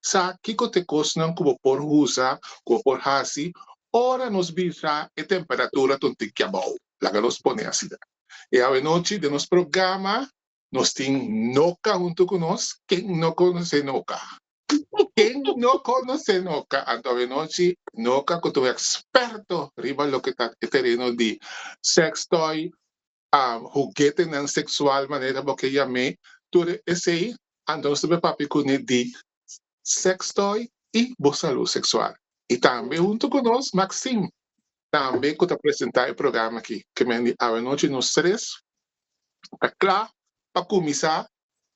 sa kiko ta e kosnan ku bo por usa, ku bo por hasi ora nos bisa e temperatura ta un tiki abou. Laga nos pone asina. E awenochi den nos programa nos tin Noka huntu ku nos. Ken no konosé Noka? Ken no konosé Noka? Anto awenochi Noka ku ta un eksperto riba loke ta e tereno di sex toy, huguetenan seksual manera bo ke yam'é, tur esei, anto nos ta bai papia kuné di sex toy i bo salú seksual. I tambe huntu ku nos Maxime tambe ku ta presentá e programa aki. Ke men di awenochi nos tres ta kla pa kuminsá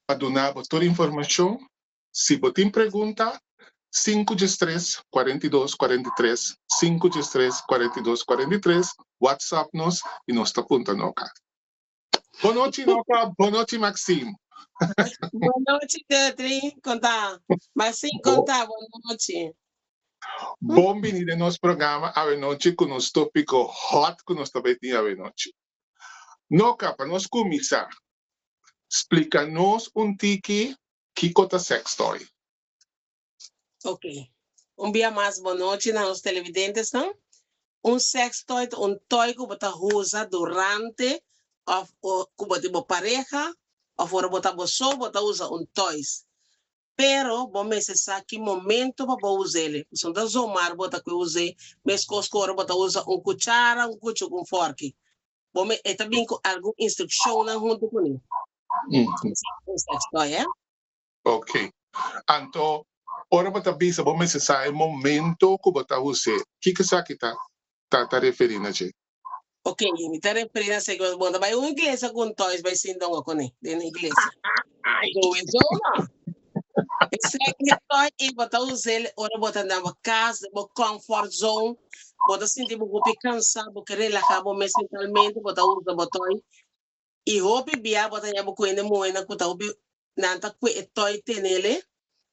pa duna bo tur informashon. Si bo tin pregunta, sinku 13, 42, 43, 5 13, 42, 43, WhatsApp nos i nos ta punta Noka. Bon nochi, Noka. Bon nochi, Maxime. Bon nochi, Tetri. Kon ta? Maxime, kon ta? Bon nochi. Bon bini den nos programa awenochi ku nos tópiko hot ku nos ta bai tin awenochi. Noka, pa nos kuminsá, splika nos un tiki kiko ta sex toy. Ok. Un bia mas bon nochi na nos televidentesnan. Un sex toy ta un toy ku bo ta usa durante òf ku bo tin bo pareha òf ora bo ta bo so bo ta usa un toys. Pero bo mester sa ki momento pa bo us'el. Pasobra no ta zomaar bo ta ku us'é meskos ku ora bo ta usa un kuchara, un kuchu ku un fòrki. Bo me e ta bin ku algun instrukshonnan huntu kuné. Un sex toy, hè? Ok. Anto, ora bo ta bisa bo mester sa e momento ku bo ta us'é, kiko esaki ta ta referí na dje? Ok, mi ta referí na esaki, bo ta bai un iglesia ku un toys bai sinta un kuné den iglesia. Sowieso no. Esaki e toy ei bo ta us'é ora bo ta na bo kas, den bo comfort zone, bo ta sinti bo hopi kansá, bo ke relahá bo mes mentalmente, bo ta usa bo toy. I hopi bia bo ta haña bo ku hende muhénan ku ta hopi nan ta kue e toy tenele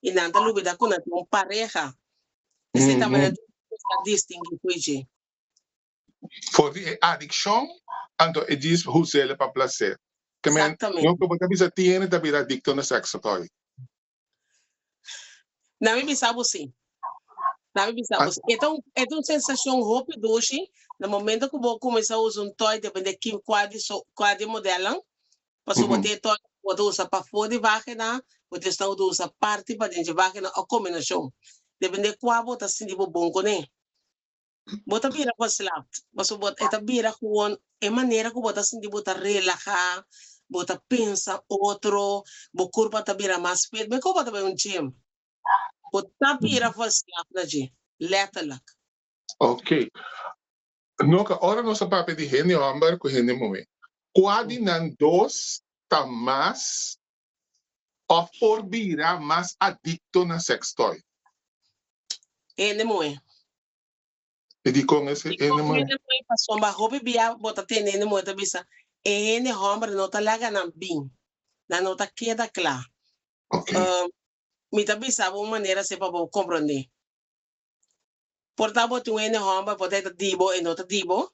i nan ta lubida ku nan tin un pareha. Esei ta manera ku ta distinguí ku e dje. For di e adikshon, anto e djis hus'el pa plaser. Ke men, no ku bo ta bisa tin hende ta bira adikto na sèkso toy. Na mi bisa bo si. Na mi bisa bo si. E ta un, e ta un sensashon hopi dushi na momento ku bo kuminsá usa un toy, depende ki kua di so kua di modelnan, pasobra bo tin e toy ku bo ta usa pafó di vagina, bo tin esnan ku ta usa parti paden dje vagina òf kombinashon. Depende kua bo ta sinti bo bon kuné. Bo ta bira verslaafd, pasobra bo e ta bira gewoon e manera ku bo ta sinti bo ta relahá, bo ta pensa otro, bo kurpa ta bira mas fit, mekor bo ta bai un gym. Bo ta bira verslaafd na dje, letterlijk. Ok. Noka, ora nos ta papia di hende hòmber ku hende muhé, kua di nan dos ta mas òf por bira mas adikto na sex toy? Hende muhé. I dikon es hende Dikon muhé? hende muhé? Pasobra hopi bia bo ta tende hende muhé ta bisa, e hende hòmber no ta laga nan bin, nan no ta keda kla. Ok. Mi ta bisa bo un manera así pa bo komprondé. Por ta bo tin un hende hòmber, por ta e ta di bo, e no ta di bo,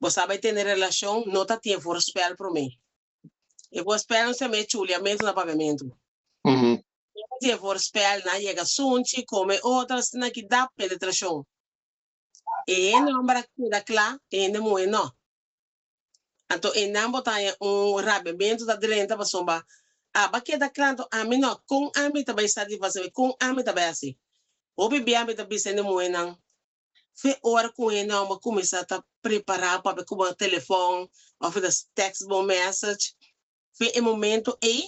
bo sa bai tene relashon, no ta tin e voorspel promé. E voorspel no sa me chuliamentu na papiamentu. No tin e voorspel, nan yega sunchi, come otro, asina ki da penetrashon. E hende hòmber a keda kla, e hende muhé no. Anto einan bo ta haña un rabiamentu ta drenta pasobra aba keda kla anto ami no, kon ami ta bai satisfasé, kon ami ta bai hasi? Hopi bia mi ta bisa hende muhénan, Fe ora ku hende hòmber kuminsá ta prepará papia ku bo na telefòn òf ta text bo un message, fe e momento ei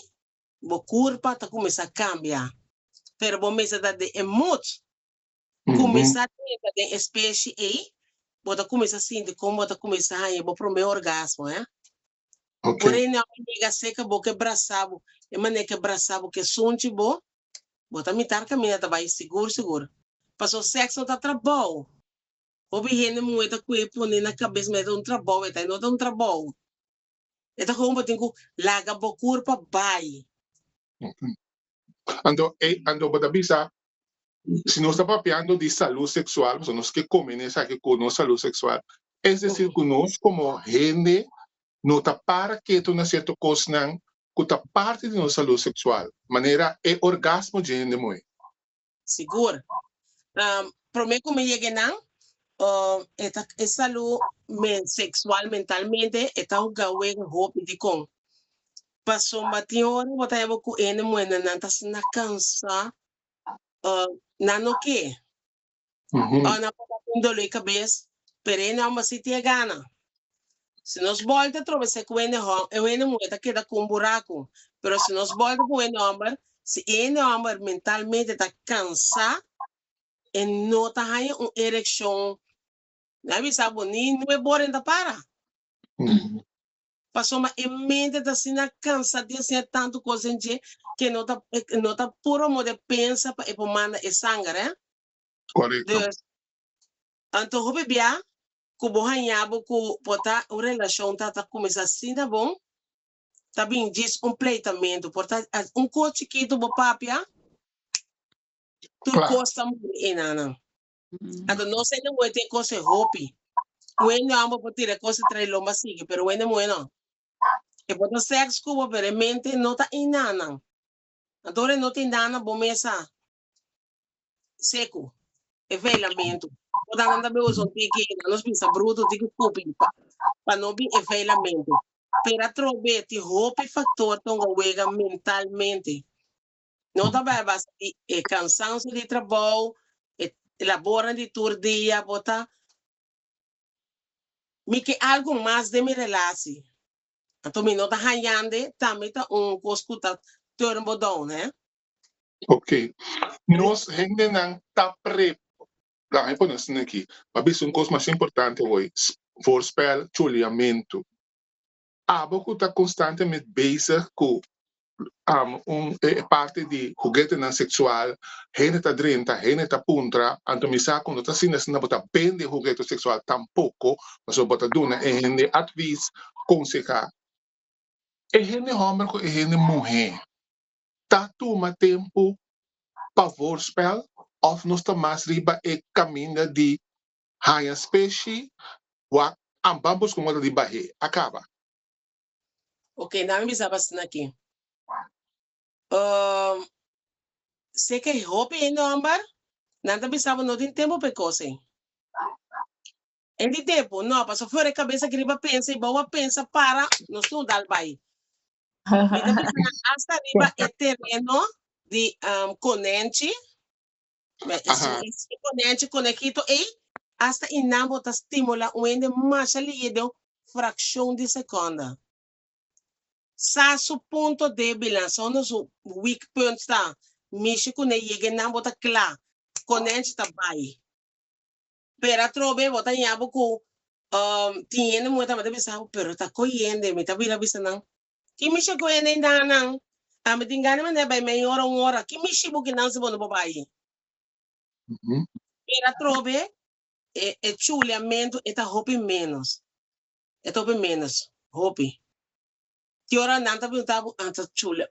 bo kurpa ta kuminsá kambia. Pero bo mester ta den e mood. Kuminsá drenta den e speshi ei, bo ta kuminsá sinti kon bo ta kuminsá haña bo promé orgasmo, hè. Ora hende hòmber yega serka bo ke brasá bo, e manera ke brasá bo ke sunchi bo, Bo ta mitar kaminda ta bai sigur sigur. Paso sèks no ta trabou. Hopi hende muhé ta kue pone na kabes ma e ta un trabou, e ta no ta un trabou. E ta gewoon bo tin ku laga bo kurpa bai. Anto e anto bo ta bisa si nos ta papiando di salú seksual pasobra nos ke kome na esaki ku nos salú seksual es desir ku nos komo hende no ta para ketu na sierto kosnan ku ta parti di nos salú seksual, manera e orgasmo dje hende muhé. Sigur. Promé ku mi yega einan, e ta e salú seksual mentalmente e ta huga wega hopi. Dikon? Pasobra tin ora bo ta heba ku hende muhernan ta asina kansá, nan no ke. Òf nan por ta tin doló di kabes, pero e hòmber si tin e gana. Si nos bòlta atrobe esei ku hende hòmber, e hende muhé ta keda ku un buraku. Pero si nos bòlta ku hende hòmber, si e hende hòmber mentalmente ta kansá, e no ta haña un erekshon. Mi a bisa bo, ni nuebe ora e no ta para. Pasobra e mente ta asina kansá di hasié tantu kos den dje ku e no ta e no ta puro modo e pensa pa e por manda e sanger, hè. Korekto. Dus, anto hopi bia ku bo haña bo ku por ta un relashon ta ta kuminsá asina bon, ta bin djis un pleitamentu, por ta un kos chikitu bo papia, tur kos ta muri enanan. Anto nos hende muhé tin e kos e hopi. Un hende hòmber por tira e kos e trae lomba sigui, pero un hende muhé no. E por ta sèks ku bo, pero e mente no ta enanan. Anto ora e no ta enanan, bo mes a seku, e veilamentu. Ora nan ta bebe son tiki, nan nos bisa brutu, tiki skupi, pa no bin e veilamentu. Pero atrobe tin hopi faktor ta hunga wega mentalmente. No ta bai a base di e kansanso di trabou, e labornan di tur dia, bo ta mi ke algu mas den mi relasi. Anto mi no ta hañande, tambe ta un kos ku ta turn bo down, he. Ok. Nos hendenan ta pre Laga mi pone asina aki. Pa bisa un kos mas importante awor, voorspel chuliamentu. Abo ku ta konstantemente bezig ku un e parti di huguetenan seksual, hende ta drenta, hende ta puntra, anto mi sa ku no ta asina asina bo ta bende huguete seksual tampoko, pasobra bo ta duna e hende advis, konsehá. E hende hòmber ku e hende muhé ta tuma tempu pa voorspel òf nos ta mas riba e kaminda di haña speshi wak amban buska un ora di bah'é a kaba? Ok, nan mi bisa asina aki. Se ke hopi hende hòmber, nan ta bisa bo no tin tempu pa e kos ei. E di tempu, no, pasobra for e kabes aki riba pensa i bou a pensa para, nos tur dal bai. Mi ta bisa nan hasta riba e tereno di konenchi, e konenchi, konekito ei, hasta i nan bo ta stimula un hende masha lihe den un frakshon di sekonda. Sa su punto debilnan, sa unda su weak punt ta, mishi kuné yega nan bo ta kla, konenchi ta bai. Pero atrobe bo ta ña bo ku tin hende muhé tambe ta bisa bo, pero ta koe hende, mi ta bira bisa nan, ki mishi koe hende ainda nan? Ami tin gana manera bai mei ora, un ora, ki mishi bo kinan si bo no por bai? Pero atrobe e e chuliamentu e ta hopi ménos, e ta hopi ménos, hopi. Ki ora nan ta pregunta bo, ta chulia,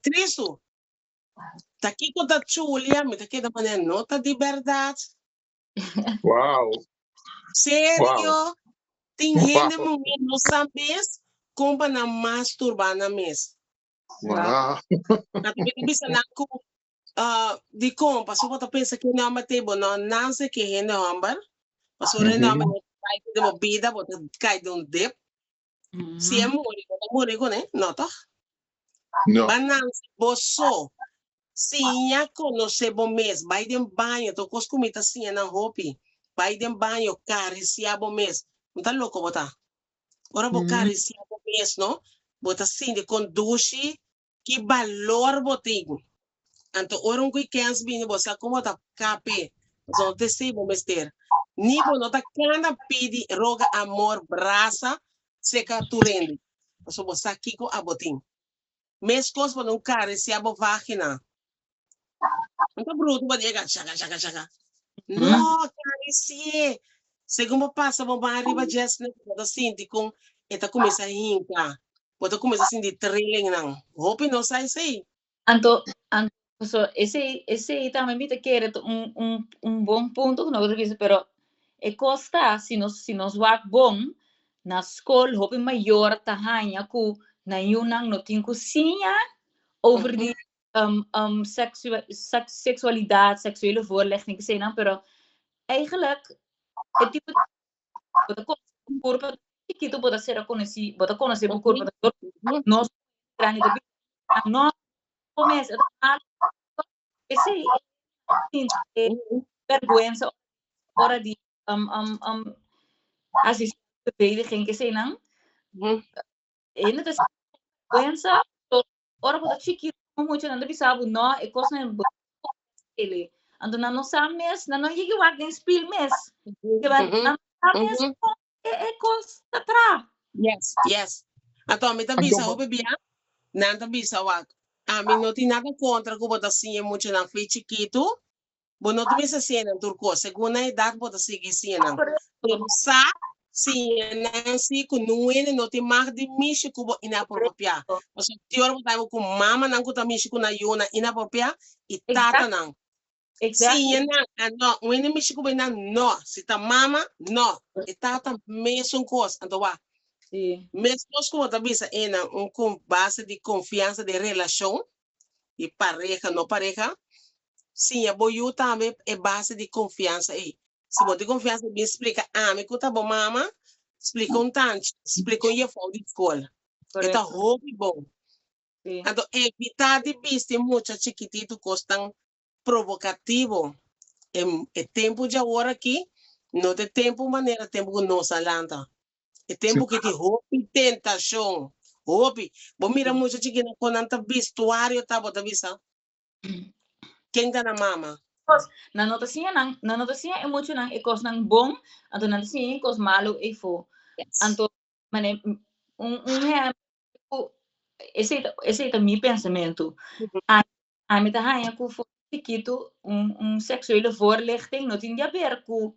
tristu, Ta kiko ta chulia? Mi ta keda manera no ta di bèrdat. Wow. Serio? Wow. Tin hende muhé no sa mes kon pa nan masturbá nan mes. Wow. Nan ta bini bisa nan ku uh, dikon? Pasobra bo ta pensa ku hende hòmber te bo no nanse ke hende hòmber. Pasobra hende hòmber no bai den bo bida, bo ta kai den un dip. Si e muri, bo ta muri kuné? No tòg? No. Ba nanse bo so. Siña konosé bo mes. Bai den baño. Tur kos ku mi ta siña nan hopi. Bai den baño, karisiá bo mes. No ta loko bo ta. Ora bo karisiá bo mes, no, bo ta sinti kon dushi Ki balor bo tin? Anto ora un kui kens bini bo sa kon bo ta kap'e, pasobra no ta esei bo mester. Ni bo no ta kanda pidi roga amor brasa seka tur hende, pasobra bo sa kiko abo tin. Meskos bo no karisiá bo vagina. No ta brutu bo yega shaka shaka shaka. No, karisi'é. Segun bo pasa bo man riba dje asina bo ta sinti kon e ta kuminsá hinka. Bo ta kuminsá sinti trillingnan. Hopi no sa esei. Anto, anto, so esei, esei tambe mi ta kere ta un, un, un bon punto ku nos a bisa, pero e kos ta, si nos, si nos wak bon, na skol hopi mayor ta haña ku nan yunan no tin ku siña over di. Seksualidat, seksuele voorlichting, eseinan, pero eigenlijk e tipo bo ta konosé bo kurpa chikitu bo ta sera konosí, bo ta konosé bo kurpa nos grandi ta bisa no bo mes e ta malo esei e bèrgwensa ora di hasi beveiliging eseinan e no ta bèrgwensa. Ora bo ta chikitu mucha nan ta bisa bo no e kosnan bo ele. Anto nan no sa mes, nan no yega wak den spil mes. Nan no sa mes kon e kos ta tra. Yes, yes. Anto mi ta bisa hopi bia, nan ta bisa wak, ami no tin nada kontra ku bo ta siña muchanan fe chikitu, Bo no ta mester siña nan tur kos. Segun nan edat bo ta sigui siña nan. Pero sa siña nan si ku nun hende no tin mag di mishi ku bo inapropiá. Pasobra tin ora bo ta haña ku mamanan ku ta mishi ku nan yunan inapropiá i tatanan. Siña nan, a no, un hende mishi ku bo einan, no. Si ta mama, no. E tata mesun kos. Anto wak, meskos ku bo ta bisa einan un base di konfiansa den relashon, di pareha, no pareha, siña bo yu tambe e base di konfiansa ei. Si bo tin konfiansa bin splika ami ku ta bo mama, splika un tanchi, splika un jefou di skol. E ta hopi bon. Anto evitá di bisti mucha chikititu kosnan provokativo. E tempu djawor aki no ta e tempu manera tempu ku nos a lanta. E tempu ki tin hopi tentashon, hopi. Bo mira mucha chikina kon nan ta bistuario ta, bo ta bisa, ken ta nan mama? Nan no ta siña nan, nan no ta siña e muchanan e kosnan bon, anto nan ta siña e kos malu eifo. Anto, mane, un un ehèmpel ku esei ta esei ta mi pensamentu. Ami ta haña ku for chikitu un un seksuele voorlichting no tin di aber ku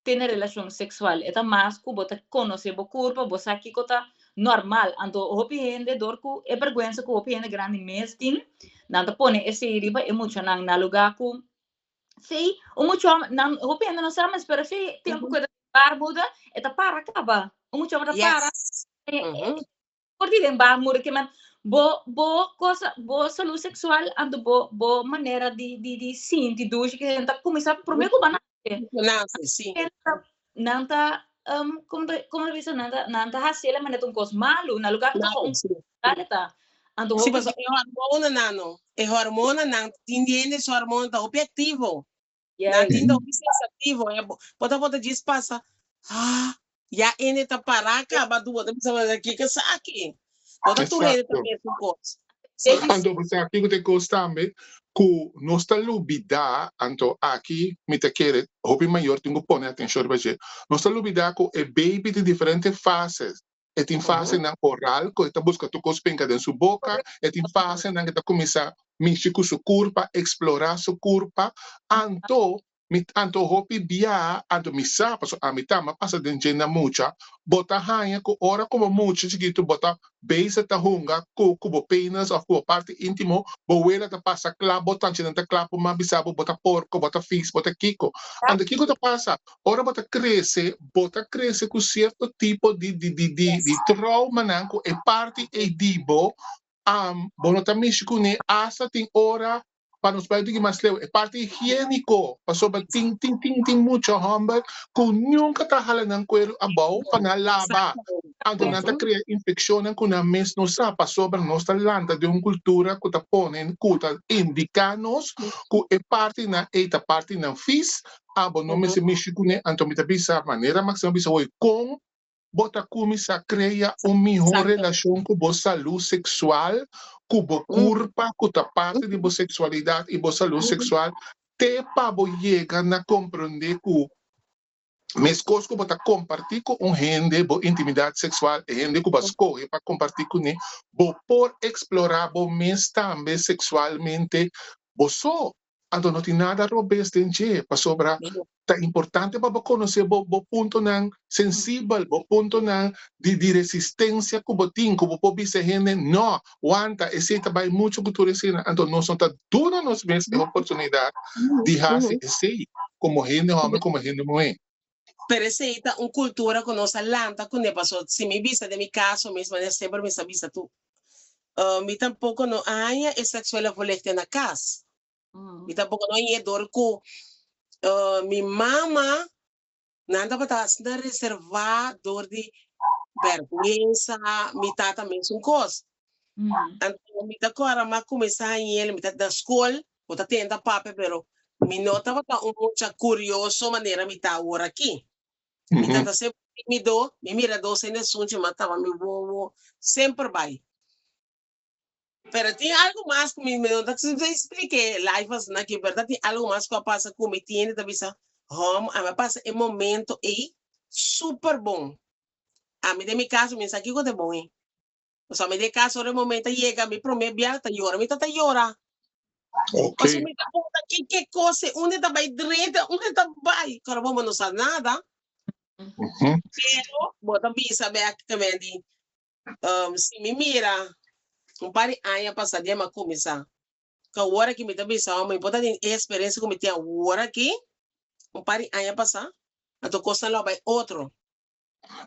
tene relashon seksual. E ta mas ku bo ta konosé bo kurpa, bo sa kiko ta normal. Anto hopi hende dor ku e bèrgwensa ku hopi hende grandi mes tin, nan ta pone esei riba e muchanan na lugá ku sí, un mucha hòmber, nan hopi hende no sa mes, pero sí tempu ku e ta den barbuda e ta para kaba. Un mucha hòmber ta para. Por di den baarmoeder ke man bo bo cosa bo salud sexual anto bo bo manera di di di sinti dushi ke ta kuminsá promé ku bo nase. Nase, sí. Nan ta um, komo ta komo ta bisa nan ta nan ta hasi el manera ta un kos malu na lugá ku ta un dale ta. Anto Sí, pasobra e hormonanan no, e hormonanan tin di hende su hormona ta hopi aktivo. Nan tin ta hopi sensativo. Eh. Bo ta bota djis pasa, ah, ya ene ta para kaba du bo ta bisa bo kiko esaki. No ta tur hende ta mesun kos. Sí. Anto bo sa kiko ta e kos tambe ku nos ta lubida, anto aki mi ta kere hopi mayor tin ku pone atenshon riba dje, nos ta lubida ku e baby tin diferente fases. E tin fasenan oral ku e ta buska tur kos penka den su boka, e tin fasenan ku e ta kuminsá mishi ku su kurpa, eksplorá su kurpa. Anto mi anto hopi bia, anto mi sa pasobra ami tambe a pasa den dje na mucha, bo ta haña ku ora ku bo mucha chikitu bo ta bezig ta hunga ku ku bo penis òf ku bo parti íntimo, bo wela ta pasa kla, bo tanchinan ta kla por mas bisa bo bo ta porko, bo ta fis, bo ta kiko. Anto kiko ta pasa? Ora bo ta krese, bo ta krese ku sierto tipo di di di di di traumanan ku e parti ei di bo, bo no ta mishi kuné asta tin ora pa nos bai un tiki mas leu, e parti higiéniko, pasobra tin tin tin tin mucha hòmber ku nunka ta hala nan kueru abou pa nan laba, anto nan ta krea infekshonnan ku nan mes no sa, pasobra nos ta lanta den un kultura ku ta pone ku ta indiká nos ku e partinan ei ta partinan fis, Abo no mester mishi kuné, anto mi ta bisa manera Maximo a bisa hoy, kon bo ta kuminsá krea un mihó relashon ku bo salú seksual, ku bo kurpa ku ta parti di bo seksualidat i bo salú seksual, te pa bo yega na komprondé ku meskos ku bo ta kompartí ku un hende bo intimidat seksual, e hende ku bo a skohe pa kompartí kuné, bo por eksplorá bo mes tambe seksualmente bo so. Anto no tin nada robes den dje, pasobra ta importante pa bo konosé bo bo puntonan sensibel, bo puntonan di di resistensia ku bo tin, ku bo por bisa e hende, no, wanta, esei ta bai muchu ku tur eseinan. Anto nos no ta duna nos mes e oportunidat di hasi esei komo hende hòmber, komo hende muhé. Pero esei ta un kultura ku nos a lanta kuné, pasobra si mi bisa den mi kaso mes, manera semper mi sa bisa tur. Mi tampoko no a haña e seksuele verlichting na kas. Mi tampoko no a hañ'é dor ku mi mama nan tabata asina reservá dor di bèrgwensa, mi tata mesun kos. Anto mi ta kòrda mi a kuminsá hañ'el, mi ta na skol, bo ta tenta papia pero mi no tabata un mucha kurioso manera mi ta awor aki. Mi tata semper timido, mi mira dos hende sunchi ma taba mi wowo semper bai. Pero tin algo mas ku mi no ta explique live asina aki, pero tin algo mas ku a pasa ku mi tin hende ta bisa, hòm, ami a pasa e momento ei super bon. Ami den mi kaso mi sa kiko ta e bon ei. Pasobra mi den kaso ora e momento a yega mi prome bia ta yora, mi ta ta yora. Pasobra mi ta punta kiko e kos ei, unda e ta bai drenta, unda e ta bai. Kòrda bo, bo no sa nada. Pero bo ta bisa bek ke men di, si mi mira un par di aña pasa dia mi a kuminsá, ku awor aki mi ta bisa mi por ta tin e eksperensia ku mi tin awor aki, un par di aña pasá, anto kosnan lo a bai otro.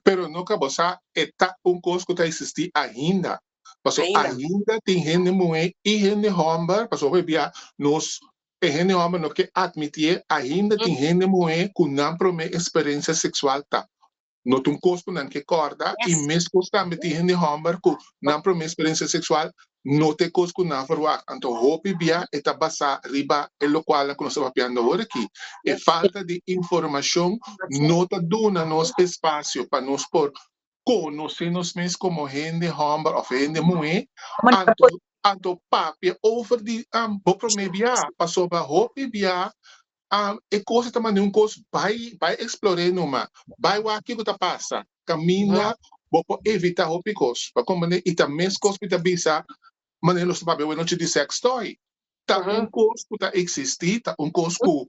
Pero no ka bo sa e ta un kos ku ta eksistí ainda. Paso ainda tin hende muhé i hende hòmber, paso hopi bia nos e hende hòmber no ke atmitié, ainda tin hende muhé ku nan promé eksperensia seksual ta no ta un kos ku nan ke kòrda i meskos tambe tin hende hòmber ku nan promé eksperensia seksual no ta e kos ku nan verwagt. Anto hopi bia e ta basá riba e lokualnan ku nos ta papiando awor aki. E falta di informashon no ta duna nos espasio pa nos por konosé nos mes komo hende hòmber òf hende muhé, anto anto papia over di bo promé bia, pasobra hopi bia e kos ta manda un kos bai bai eksplor'é numa, bai wak kiko ta pasa, kaminda bo por evitá hopi kos. Pa komprendé i ta mes kos mi ta bisa manera nos ta papia awe nochi di sex toy. Ta un kos ku ta eksistí, ta un kos ku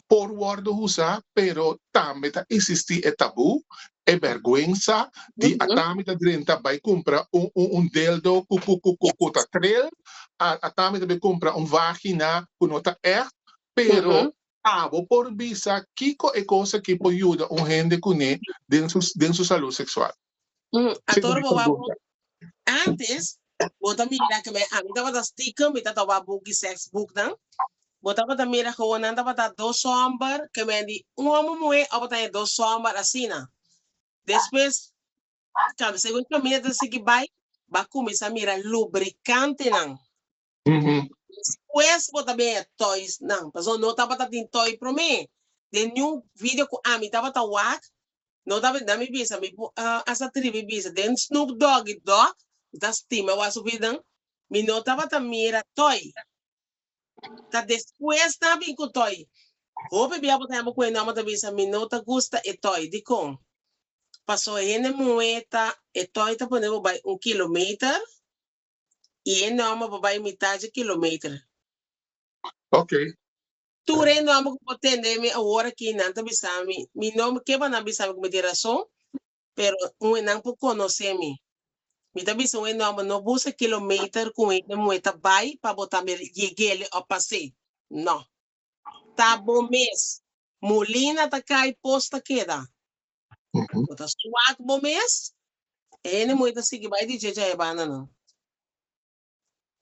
por wòrdu usá, pero tambe ta eksistí e tabú, e bèrgwensa di ata mi ta drenta bai kumpra un un un dildo ku ku ku ku ta trel, ata mi ta bai kumpra un vagina ku no ta ègt, pero abo por bisa kiko e kos aki por yuda un hende kuné den su den su salú seksual? Ator bo wak antes bo ta mira ke ami tabata stiekem mi tabata wak buki sex booknan bo tabata mira gewoon nan tabata dos hòmber ke men di un hòmber muhé òf bo ta haña dos hòmber asina despues segun kaminda ta sigui bai bo a kuminsá mira lubrikantenan Despues bo ta bea toys nan, pasobra no tabata tin toy prome. Den niun video ku ami tabata wak, no tabata, nan mi bisa, mi por hasta tribi bisa, den Snoop Doggy Dogg, mi ta stima wak su videonan, mi no tabata mira toy. Ta despues nan a bin ku toy. Hopi bia bo ta hembo ku e nòmber ta bisa, mi no ta gusta e toy. Dikon? Pasobra hende muhé ta, e toy ta pone bo bai un kilometer, i e nòmber bo bai mitad dje kilometer. Ok. Tur e nòmber ku bo tende mi awor aki nan ta bisa mi, mi no ke pa nan bisa mi ku mi tin rason, pero un e nan por konosé mi. Mi ta bisa un e nòmber no buska kilometer ku un hende muhé ta bai pa bo tambe yeg'é òf pas'é. No. Ta bo mes. Mulina ta kai, pos ta keda. Bo ta swak bo mes, e hende muhé ta sigui bai di dje dja e banda nan.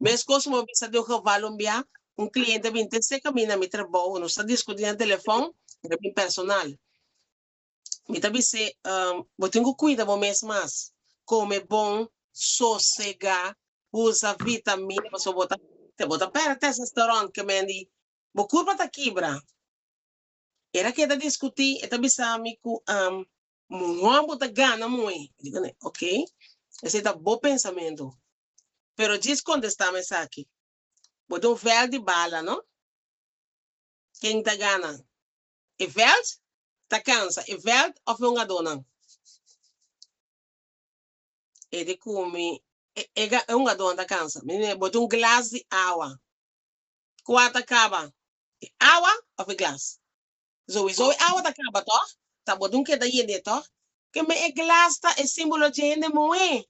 Meskos ku bo bisa di un geval un bia, un kliente a bin te serka mi na mi trabou, nos ta diskutí na telefòn, el a bin personal. Mi ta bis'é, bo tin ku kuida bo mes mas, kome bon, sosegá, usa vitamina, pasobra bo ta bo ta pèrdè testosteron, ke men di bo kurpa ta kibra. Era keda diskutí, e ta bisa mi ku muhó bo ta gana muhé. Mi di kuné, ok, esei ta bo pensamentu. Pero djis kontestá mi esaki, Bo ta un vèlt di bala, no? Ken ta gana? E vèlt ta kansa, e vèlt òf e hungadónan? E di ku mi, e hungadónan ta kansa. Mi di, bo ta un glas di awa. Kua ta kaba? E awa of e glas? Zowiso e awa ta kaba tòg? Ta bo dun keda yende tòg? Keme e glas ta e simbolo dje hende muhé.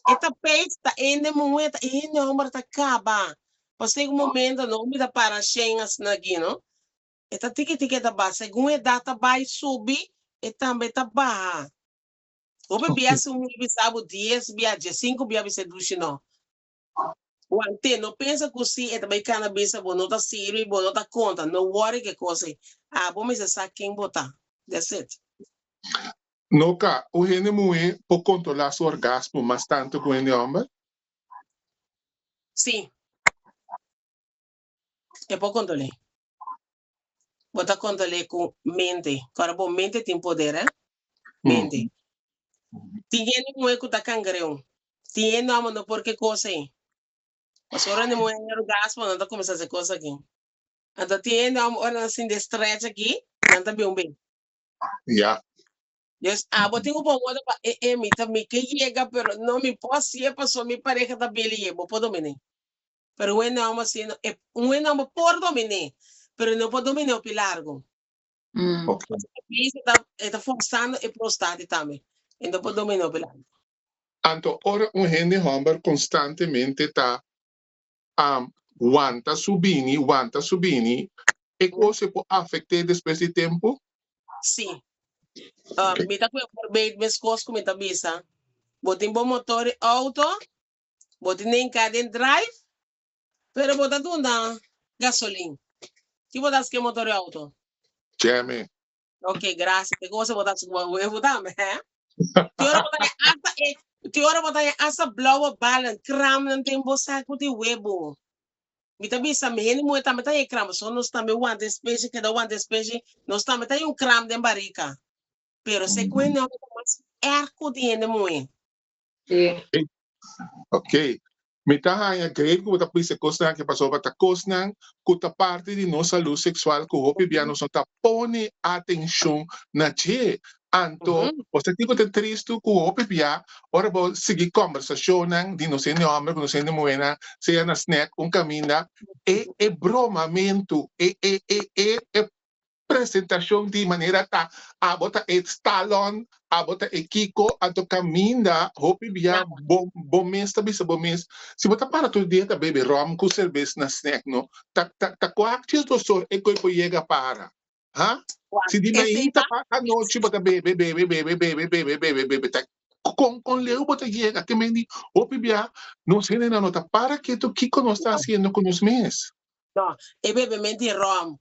E tapijt ta e hende muhé, ta e hende hòmber ta kaba. Pasobra un momento no mi ta para shen asina aki no. E ta tiki tiki e ta baha. Segun edat ta bai subi e tambe ta baha. Hopi bia si un muhé bisa bo dies bia, diesinku bia bisa e dushi no. Want'é, no pensa ku si e ta bai kana bisa bo no ta sirbi, bo no ta konta. No worry ku e kos ei. Abo mester sa ken bo ta. That's it. No ka, un hende muhé por kontrolá su orgasmo mas tantu ku un hende hòmber? Sí. E por kontrol'é. Bo ta kontrol'é ku mente. Kòrda bo mente tin poder, eh. Mente. Tin hende muhé ku ta kangreu. Tin hende hòmber no por ke kos ei. Pasobra ora hende muhé haña orgasmo nan ta kuminsá hasi kos aki. Anto tin hende hòmber ora nan sinti e stretch aki, nan ta bin un bes. Ya. Dus abo tin ku pon orde pa e e mi ta mi ke yega pero no mi por hasié pasobra mi pareha ta bili bo por dominé. Pero un hende hòmber si no e un hende hòmber por dominé pero e no por dominé hopi largu. Ok. Pasobra e ta e ta forsando e prostati tambe e no por dominé hopi largu. Anto ora un hende hòmber konstantemente ta wanta su bini, wanta su bini, e kos e por afekt'é despues di tempu? Sí. Mi ta kue voorbeeld meskos ku mi ta bisa. Bo tin bo motor di outo, bo tin den ka den drive, pero bo ta duna gasolin. Ki bo ta hasi ku e motor di outo? Jeme. Ok, gracias. Te cosa bo ta hasi ku bo webu tambe, hè? Te ora bo ta haña hasta e, te ora bo ta haña hasta blauwe ballen, kramnan den bo saku di webu. Mi ta bisa mi hende muhé tambe ta haña e kram, so nos tambe wanta e speshi, keda wanta e speshi, nos tambe ta haña un kram den barika. Pero se ku hende hòmber ta mas erg ku di hende muhé. Sí. Ok. Mi ta haña great ku bo ta bisa e kosnan aki pasobra ta kosnan ku ta parti di nos salú seksual ku hopi bia nos no ta pone atenshon na dje. Anto, bo sa kiko ta tristu ku hopi bia ora bo sigui kòmbersashonnan di nos hende hòmber ku nos hende muhénan, sea na snèk un kaminda, e e bromamentu, e e e e e presentacion di manera ta abo ta e Stallone, abo ta e Kiko, anto caminda hopi bia bo bo mes ta bisa bo mes, si bo ta para tur dia ta bebe rom cu cerbes na snack no, ta ta ta cua cierto sor e coi por yega para? Ha? Si di mainta pa anochi bo ta bebe bebe bebe bebe bebe bebe bebe ta con con leu bo ta yega? Te men di hopi bia nos hendenan no ta para keto kico nos ta haciendo cu nos mes. No, e bebemento di rom,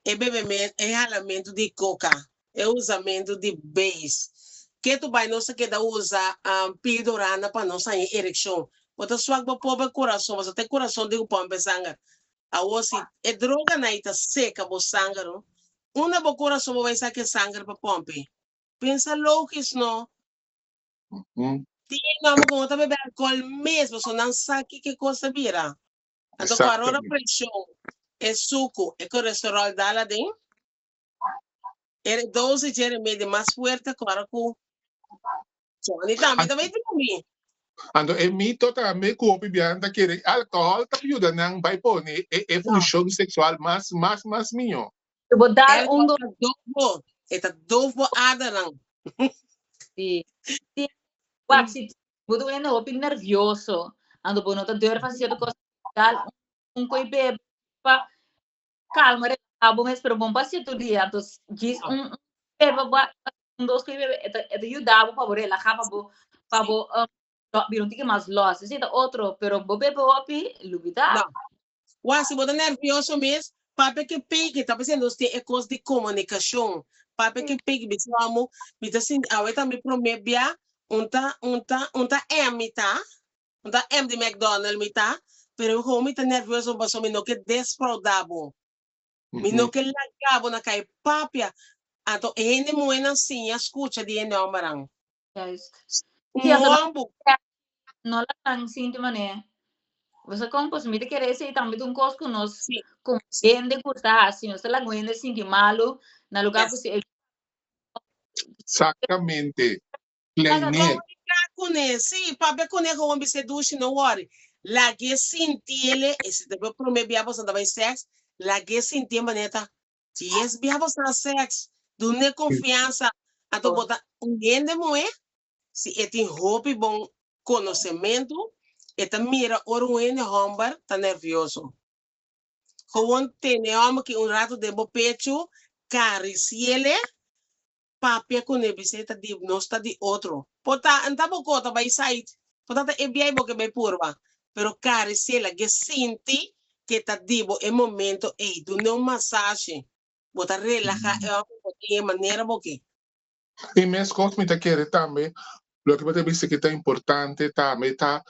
e bebemento, e halamentu di koka, e usamentu di beis. Ketu bai nos ta keda usa pildorana pa nos haña erekshon. Bo ta swak bo pober kurason, pasobra ta e kurason tin ku pòmpa e sanger. Awor si e droganan ei ta seka bo sanger, unda bo kurason bo bai saka e sanger pa pòmpa? Pensa logis no. Tin hende ku no ta bebe alkohòl mes, pasobra nan sa kiko e kos ta bira. Anto ku arora preshon, e suku, e kolesterol dal aden, e dosis dje remedi mas fuerte ku ora ku Johnny tambe ta bai drumi. Anto e mito tambe ku hopi biaha ta kere alkohòl ta yuda nan bai pone e e funshon seksual mas mas mas mihó. Bo dal un Alkohòl ta doof bo, e ta doof bo adernan. Sí. Sí. Wak, si Bo ta un hende hopi nervioso, anto bo no ta durf hasi cierto cos, dal un coi bebe pa calma, relaja bo mes, pero bo no por haci tur dia, anto djis un bebe un dos coi bebe e ta e ta yuda bo pa bo relaja, pa bo pa bo bira un tiki mas los, esei ta otro, pero bo bebe hopi lubida. No. Wak, si bo ta nervioso mes, papia ke peki, ta p'esei nos tin e kos di komunikashon. Papia ke peki, bisa amo, mi ta sinti, awe ta mi promé bia, un ta, un ta, un ta M mi ta, un ta M di McDonald mi ta, pero gewoon mi ta nervioso pasobra mi no ke desfraudá bo. Mi no ke laga bo na kai papia. Anto e hende muhénan siña skucha di hende hòmbernan. Juist. Un Sí, anto hòmber. no la tan sinti mané. Bo sa kon? Pues mi ta kere esei tambe ta un kos ku nos Sí. komo hende gusta hasi. Nos ta laga un hende sinti malu na lugá ku si e Exactamente. Kleiné. Komuniká kuné. Sí, papia kuné gewoon bis'é dushi, no wòri. Lag'é sintiele, e si ta bo promé bia boso ta bai sèks, lag'é sintié manera ta dies bia boso a sèks. Dun'é konfiansa. Anto bo ta un hende muhé Si e tin hopi bon konosementu, e ta mira ora un hende hòmber ta nèrvioso. Gewoon tene e hòmber ki un ratu den bo pechu, karisiele, papia kuné, bis'é ta di nos ta di otro. Por ta, n ta bo kota bai sait, por ta ta e biai bo ke bai purba. Pero karisi'é, lag'é sinti ku e ta di bo e momento ei. Dun'é un masashi. Bo ta relahá e hòmber, bo tin e manera bo ke. I meskos mi ta kere tambe, loke bo ta bisa ku ta importante tambe ta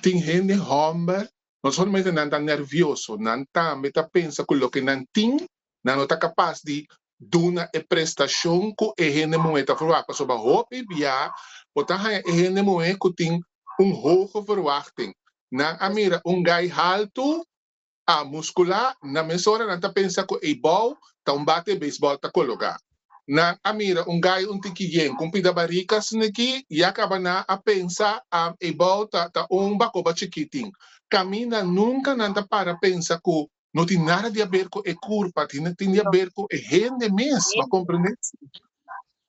tin hende hòmber no solamente nan ta nervioso, nan tambe ta pensa ku loke nan tin nan no ta kapas di duna e prestashon ku e hende muhé ta verwagt. Pasobra hopi bia bo ta haña e hende muhé ku tin un hoge verwachting. Nan a mira un gai haltu, a muskulá, na mesora nan ta pensa ku ei bou ta un bate beisbòl ta kologá. Nan a mira un gai un tiki yen ku un pida barika sniki, ya kaba nan a pensa ei bou ta ta un bakoba chikitin. Kaminda nunka nan ta para pensa ku no tin nada di haber ku e kurpa, tin tin di haber ku e hende mes, bo a komprendé?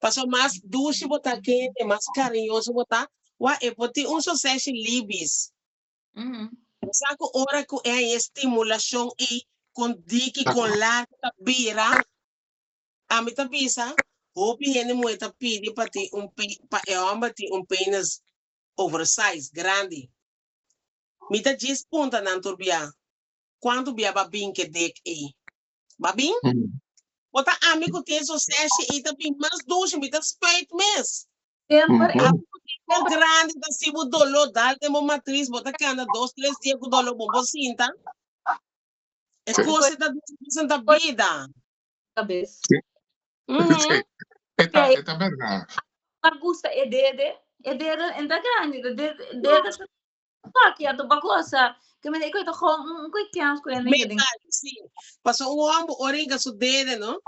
Pasobra mas dushi bo ta ku hende, mas kariñoso bo ta, wak e por tin un soseshi libis. Bo sa ku ora ku e haña e stimulashon ei kon diki, kon largu ta bira, ami ta bisa hopi hende muhé ta pidi pa tin un pa e hòmber tin un penis oversize, grandi. Mi ta djis punta nan tur bia, kuantu bia bo a bin ku e dek ei? Bo a bin? Bo ta ami ku tin e soseshi ei ta bin mas dushi, mi ta spuit mes. Semper e Ami ku tin bo grandi ta si bo doló dal den bo matris, bo ta kanda dos tres dia ku doló bo bo sinta. E kos ta dushi ta bida. Kabes. Sí. E ta, e ta berdad. Ma gusta e dede, e dede en ta grandi, de dede, dede ta Fuck, ja, to bagosa. Que me ik ta gewoon un koi kens ku en Metal, sí. Paso un homber ora hinka su dede, no?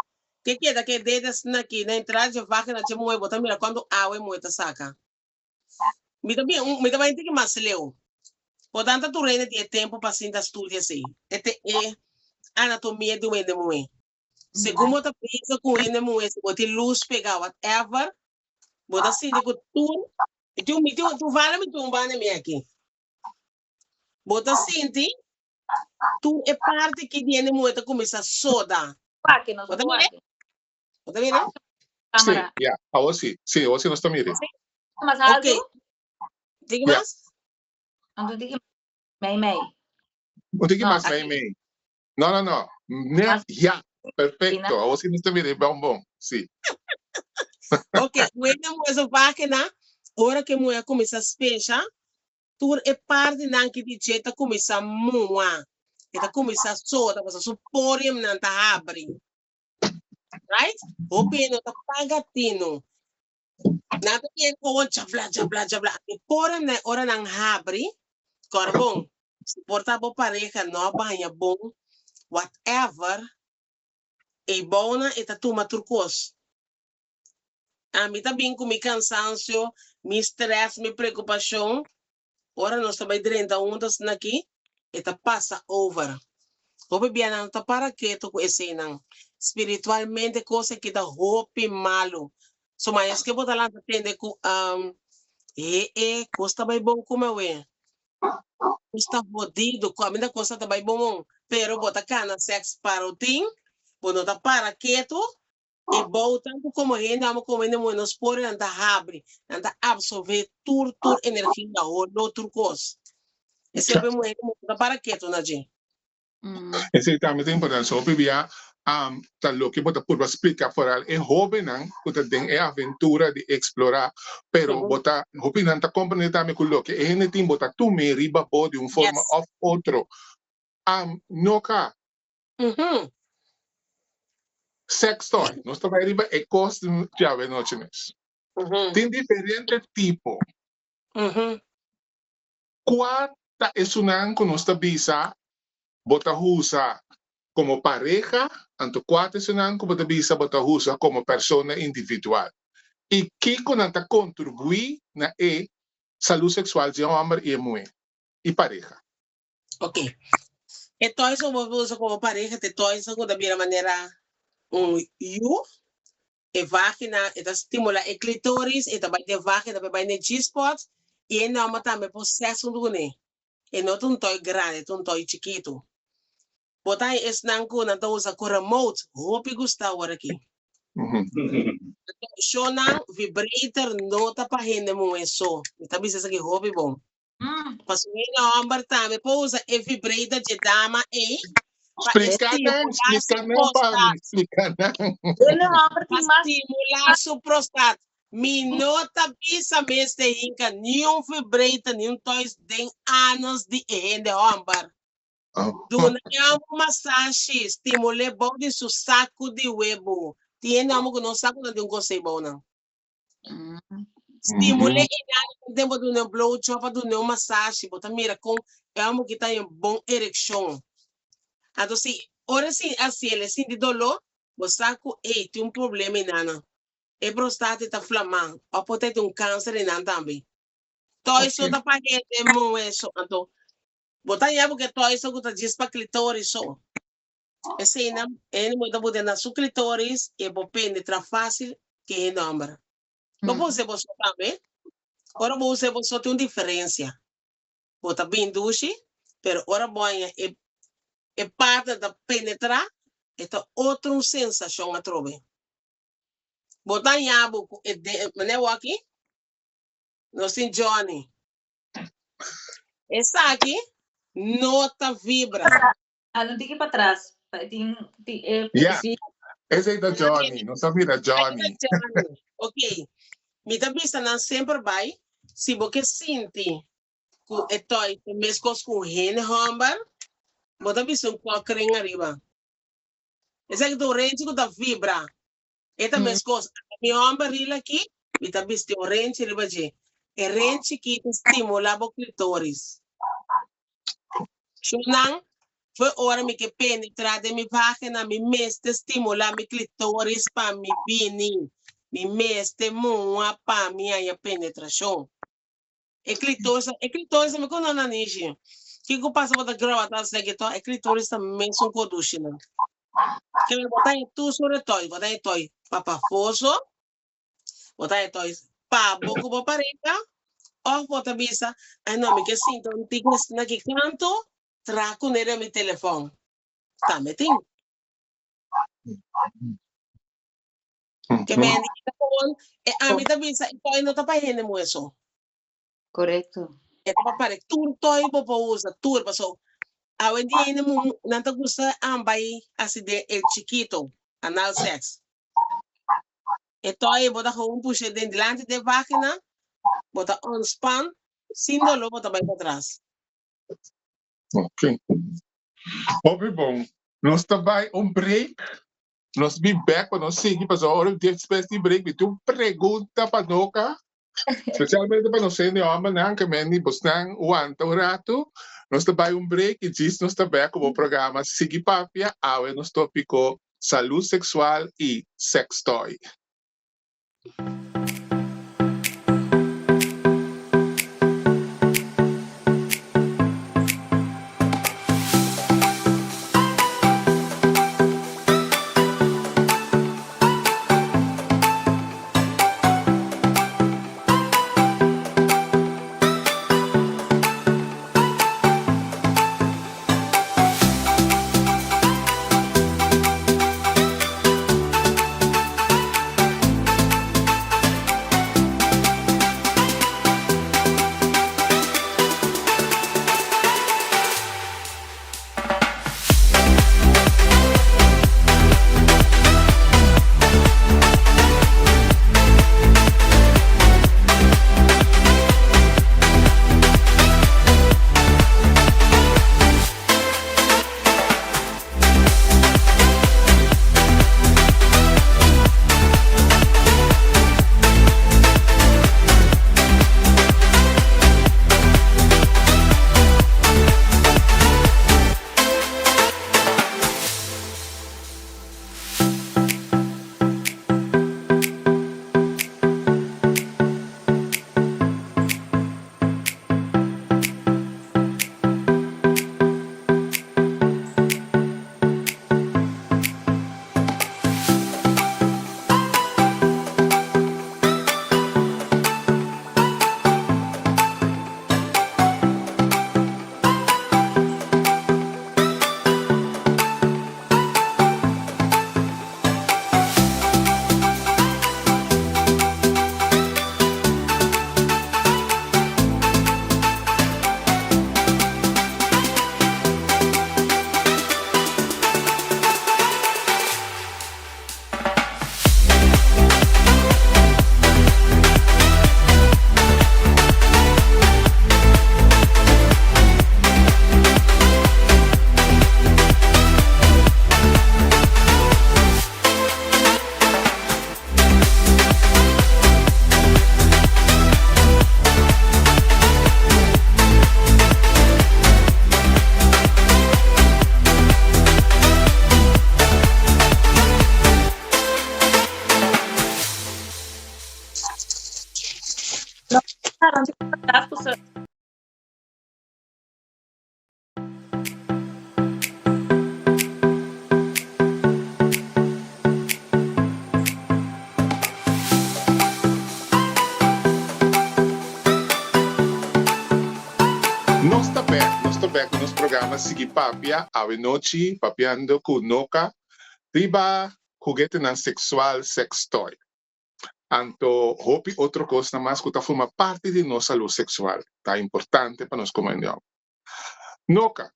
Ke keda ke dede asina aki na entrada dje vagina dje muhe, bo ta mira cuanto awa e muhe ta saca. Mi ta bin un, mi ta bai un tiki mas leu. Por tanto tur hende tin e tempo pa sinta studia esei. E te e anatomia di un hende muhe. Segun bo ta bisa ku un hende muhe, si bo tin lus pega, whatever, bo ta sinti ku tur Mi tin mi tin tu vale mi tin un banda mi aki. Bo ta sinti tur e parti ki di hende muhé ta kuminsá soda. Wak, nos Bo ta wak. mira? Bo ta mira? Sí, Cámara. ya, awor sí. Sí, awor sí nos ta mira. Mas Ok. alto? Tiki Ya. mas? Anto tiki mei mei. Un tiki No, mas mei Aki. mei. No, no, no. Net, Mas ya, perfecto. Ina. Awor sí nos ta mira bon bon. Sí. Ok, wena muhé su página, ora ku e muhé a kuminsá spesha, tur e partinan ki di dje ta kuminsá mua. E ta kuminsá soda, pasobra su poriumnan ta habri. Right? Hopi hende no ta paga tinu. Nan ta kere gewoon chabla, chabla, chabla. E poriumnan ora nan habri, kòrda bon, si por ta bo pareha no a baña bon, whatever, E bounan e ta tuma tur kos. Ami ta bin ku mi kansansio, mi strès, mi preokupashon. Ora nos ta bai drenta huntu asina aki, e ta pasa over. Hopi bia nan no ta para ketu ku eseinan. Spiritualmente kos aki ta hopi malu. So maes ke bo ta lanta tende ku he e kos ta bai bon ku mi awe. Kos ta hodido, ku aminda kos ta bai bon bon, pero bo ta kana sèks parotin, bo no ta para ketu, e bou tantu komo hende amo komo hende muhé nos por nan ta habri, nan ta absorbé tur tur energia, holó, tur kos. Esei bo muhé no ta para ketu na dje. Esei tambe ta importante. So hopi bia ta loke bo ta purba splika foral e hobennan ku ta den e aventura di eksplorá, pero bo ta hopi nan ta komprendé tambe ku loke e hende tin bo ta tum'é riba bo di un forma òf otro. No ka. Sex toy, nos ta bai riba e kos djawe nochi mes. Tin diferente tipo. Kua ta esunnan ku nos ta bisa bo ta usa komo pareha, anto kua ta esunnan ku bo ta bisa bo ta usa komo persona individual? I kiko nan ta kontribuí na e salú seksual di e hòmber i e muhé i pareha? Ok. E toys ku bo usa komo pareha ta e toys ku ta bira manera un yu. E vagina, e ta stimula e clitoris, e ta bai den vagina pa e bai n'e G-spot i e nòmber tambe por sèks huntu kuné. E no ta un toy grandi, e ta un toy chikitu. Bo ta haña esnan ku nan ta usa ku remote, hopi gusta awor aki. Shownan vibrator no ta pa hende muhé so. Mi ta bisa esaki hopi bon. Pasobra hende hòmber tambe por usa e vibrator dje dama ei pa e Splika nan, stimulá su splika nan pa mi, prostat. splika nan. Hende hòmber Pa tin mas stimulá su prostat. Mi no ta bisa mester hinka niun vibrator, niun toys den anus di e hende hòmber. Duna e hòmber un masashi, stimul'é bou di su saku di webu. Tin hende hòmber ku no sa ku nan tin un kos ei bou nan. Stimul'é e nan den bo duna un blowjob a duna un masashi, bo ta mira kon e hòmber ki ta haña un bon erekshon. Anto si ora e sinti así el e sinti doló, bo sa ku ey tin un problema einan. E prostate ta flamá òf por ta e tin un kanser einan tambe. Tòg so ta pa hende muhé so. Anto bo ta haña bo ku e tòg so ku ta djis pa klitoris so. Eseinan e hende muhé ta bota na su klitoris i e por penetrá fásil ku e hende hòmber. Bo por usa e boso tambe. Ora bo usa e boso tin un diferensia. Bo ta bin dushi, pero ora bo haña e e partner ta penetrá, e ta otro un sensashon atrobe. Bo ta haña bo ku e de manera wou aki, nos tin Johnny. Esaki no ta vibra. Ah, no tiki patras. Pa tin tin e Ya, si. esei ta Johnny. Nos a mira Ahí ta Johnny. Johnny. Ok. Mi ta bisa nan semper bai, si bo ke sinti ku e toy ta meskos ku un hende hòmber, bo ta bisa un kòk ring ariba. Esaki ta un renchi ku ta vibra. E ta meskos. Mi hòmber rila aki, mi ta bisti un renchi riba dje. E renchi ki ta stimulá bo klitoris. Shownan, fo'i ora mi ke penetrá den mi vágina, mi mester stimulá mi klitoris pa mi bini. Mi mester muha pa mi haña penetrashon. E clitoris, e clitoris mi kono na nishi. Kiko pasa bo ta grawa ta seki to, e clitoris ta mesun kodushi nan. Ke bo ta e tu sobre toy, bo ta e toy pa pafoso, bo ta e toy pa bo ku bo pareha, of bo ta bisa, ai no, mi ke sinta un tiki asina ki kantu, tra kuné den mi telefòn. Tambe tin. Ke men ta bon, e ami ta bisa e toy no ta pa hende muhe so. Correcto. E ta pa pare tur toy bo por usa, tur paso awendia hende muhe nan ta gusta ambay asi den el chikito, anal sex. E toy bo ta gewoon pusha den dilanti den vagina, bo ta ontspan, sin dolor bo ta bay patras. Ok. Hopi bon. Nos ta bay un break. Nos bin bek pa nos sigui pasobra ora despues di break mi tin un pregunta pa Noka, specialmente pa nos hende hombernan ke men di bosnan wanta un ratu. Nos ta bai un break y djis nos ta bek ku bo programa Sigui Papia, awe nos topiko salud sexual y sex toy. Nos ta bek, nos ta bek ku nos programa Sigui Papia awe nochi papiando ku Noka riba huguetenan seksual, sex toy. Anto hopi otro kosnan mas ku ta forma parti di nos salú seksual ta importante pa nos komo hende hòmber. Noka,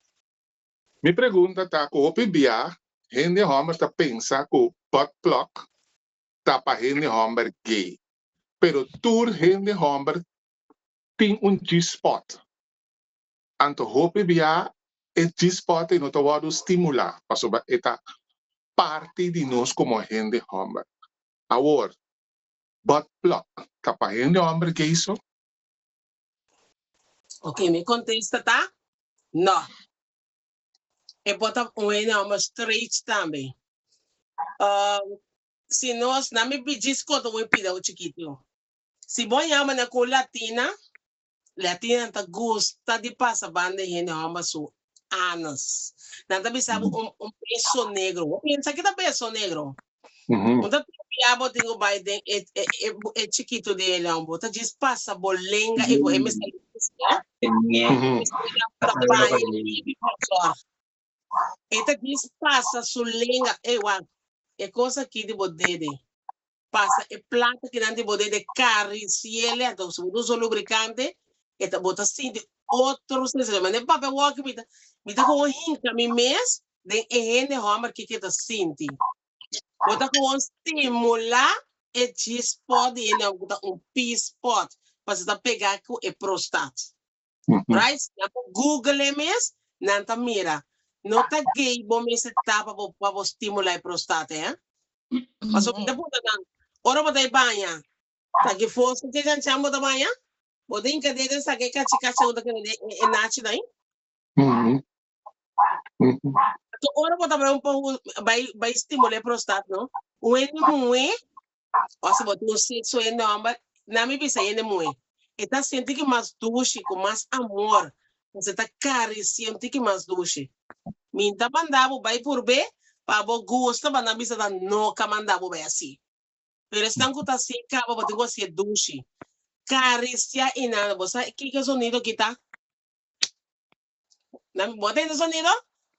mi pregunta ta ku hopi bia hende hòmber ta pensa ku butt plug ta pa hende hòmber gay, pero tur hende hòmber tin un G-spot. Anto hopi bia e G-spot ei no ta wòrdu stimulá pasobra e ta parti di nos komo hende hòmber. Awor, butt plug ta pa hende hòmber gay so? Ok, mi kontesta ta, no. E por ta un hende hòmber straight tambe. Si nos, na mi djis konta un pida un chikitu. Si bo yama nan ku latina, latina ta gusta di pasa banda e hende hòmber su anus. Nan ta bisa bo un un beso negro. Bo pensa ki ta beso negro? Un ta pia bo tin ku bai den e e e e chikitu di e leon. Bo ta djis pasa bo lenga i bo e mester ta baña libi pa zòrg. E ta djis pasa su lenga, ey wak, e kos aki di bo dede. Pasa e plata kinan di bo dede karisiele, anto si bo ta usa lubricante e ta bo ta sinti otro sensacion. Mane papia woki mi ta mi ta gewoon hinka mi mes den e hende homber kiko e ta sinti. Bo ta gewoon stimula e G-spot di hende homber ku ta un P-spot pasobra ta pega ku e prostat. Right? Nan por google e mes, nan ta mira. No ta gay bo mester ta pa bo pa bo stimula e prostate, hè? Pasobra mi ta puntra nan, ora bo ta e baña, ta ki forsa ke chanchan bo ta baña? Bo ta hinka dedo e saka e kachi kachi ku ta keda den e nachi nan? Anto ora bo ta bai un poco bai bai stimula e prostat no, un hende muhe o si bo tin un sexo hende homber, na mi bisa hende muhe, e ta sinti ki mas dushi, ku mas amor, pasobra e ta karisia un tiki mas dushi. Mi ta manda bo bai purb'é pa bo gusta, pa nan bisa ta no ka manda bo bai asi. Pero esnan ku ta hasié kaba bo tin ku hasié dushi. Karisia i nada, bo sa kiko e sonido ki ta? Nan, bo tende sonido?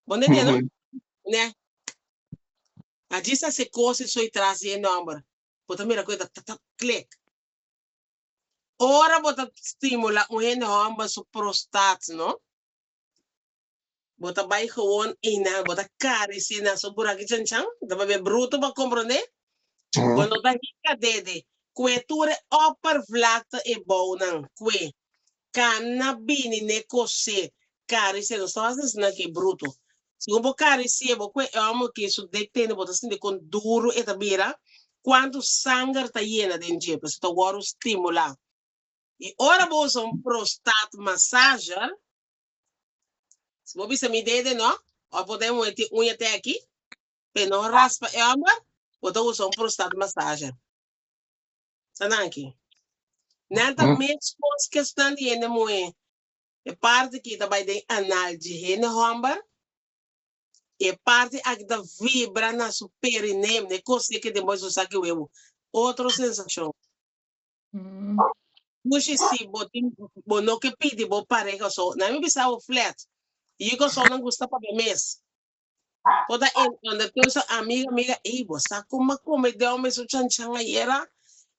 Bo no entiende? Ne. Allí sa se cose soy tras di e nomber. Bo ta mira cu e ta ta click. Ora bo ta stimula un hende homber su prostat, no? Bo ta bay gewoon einan, bo ta caricia na su buraki chanchan, ta papia bruto pa comprende. Bo no ta hinca dede. Cue tur e oppervlakte e bounan, cue. Kana bini n'e kosé karisié. Nos ta hasi asina ki bruto. Segun bo karisié, bo kue e hòmber ki su dek tene, bo ta sinti kon duru e ta bira, kuantu sanger ta yena den dje, pasobra ta wòrdu stimulá. I ora bo usa un prostat massager, si bo bisa mi dede no, òf bo ta e muhé tin uña te aki, p'e no raspa e hòmber, bo ta usa un prostat massager. Ta nan aki. Nan ta meskos ku esnan di hende muhé. E parti ki ta bai den anal di hende hòmber, i e parti aki ta vibra na su perineum, na e kosé ke den bo su saki webu. Otro sensashon. Mushi si bo tin bo no ke pidi bo pareha so, nan mi bisa bo flet. Yu kosonnan gusta papia mes. Bo ta en ondertussen amiga amiga ey bo sa con m'a come den homber su chanchan ayera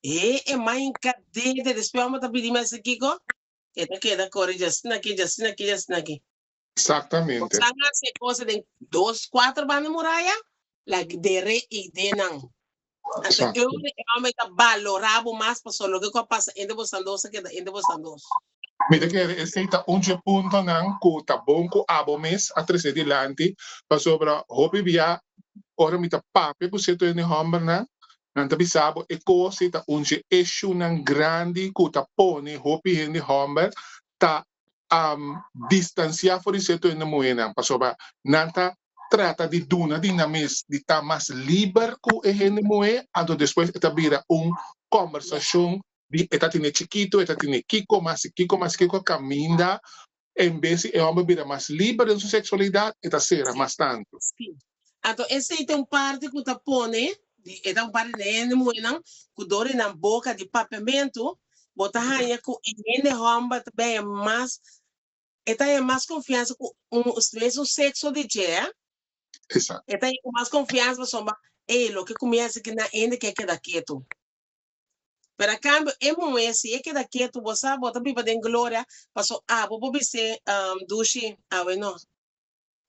he e man hinca dede despues homber ta pidi mi haci kico e ta keda core djasina aki djasina aki djasina aki. Exactamente. Bo sa haci e cosa den dos cuatro banda muraya like dere y denan. Anto Exacto. eu e homber ta balora bo mas pasobra loke cu a pasa entre bosan dos a keda entre bosan dos. Mi ta kere esei ta un dje puntonan ku ta bon ku abo mes a trese dilanti, pasobra hopi bia ora mi ta papia ku sierto hende hòmbernan, nan ta bisa bo e kos ei ta un dje issuenan grandi ku ta pone hopi hende hòmber ta distansiá for di sierto hende muhénan, pasobra nan ta trata di duna di nan mes di ta mas liber ku e hende muhé, anto despues e ta bira un kòmbersashon. Di e ta tene chikitu, e ta tene kiko mas i kiko mas i kiko kaminda en bes di e hòmber bira mas liber den su seksualidat e ta sera mas tantu. Sí. Anto esei ta un parti ku ta pone, di e ta un parti den e hende muhénan ku dor di nan boka di papiamentu bo ta haña ku e hende hòmber ta bèña mas, e ta haña mas konfiansa ku un mesun sekso di dje. Esakto. E ta haña ku mas konfiansa pasobra ey loke ku mi hasi kinan hende ke keda ketu. Pero a cambio e muhe si e keda ketu bo sa bo ta biba den gloria paso abo bo bis'é dushi awe no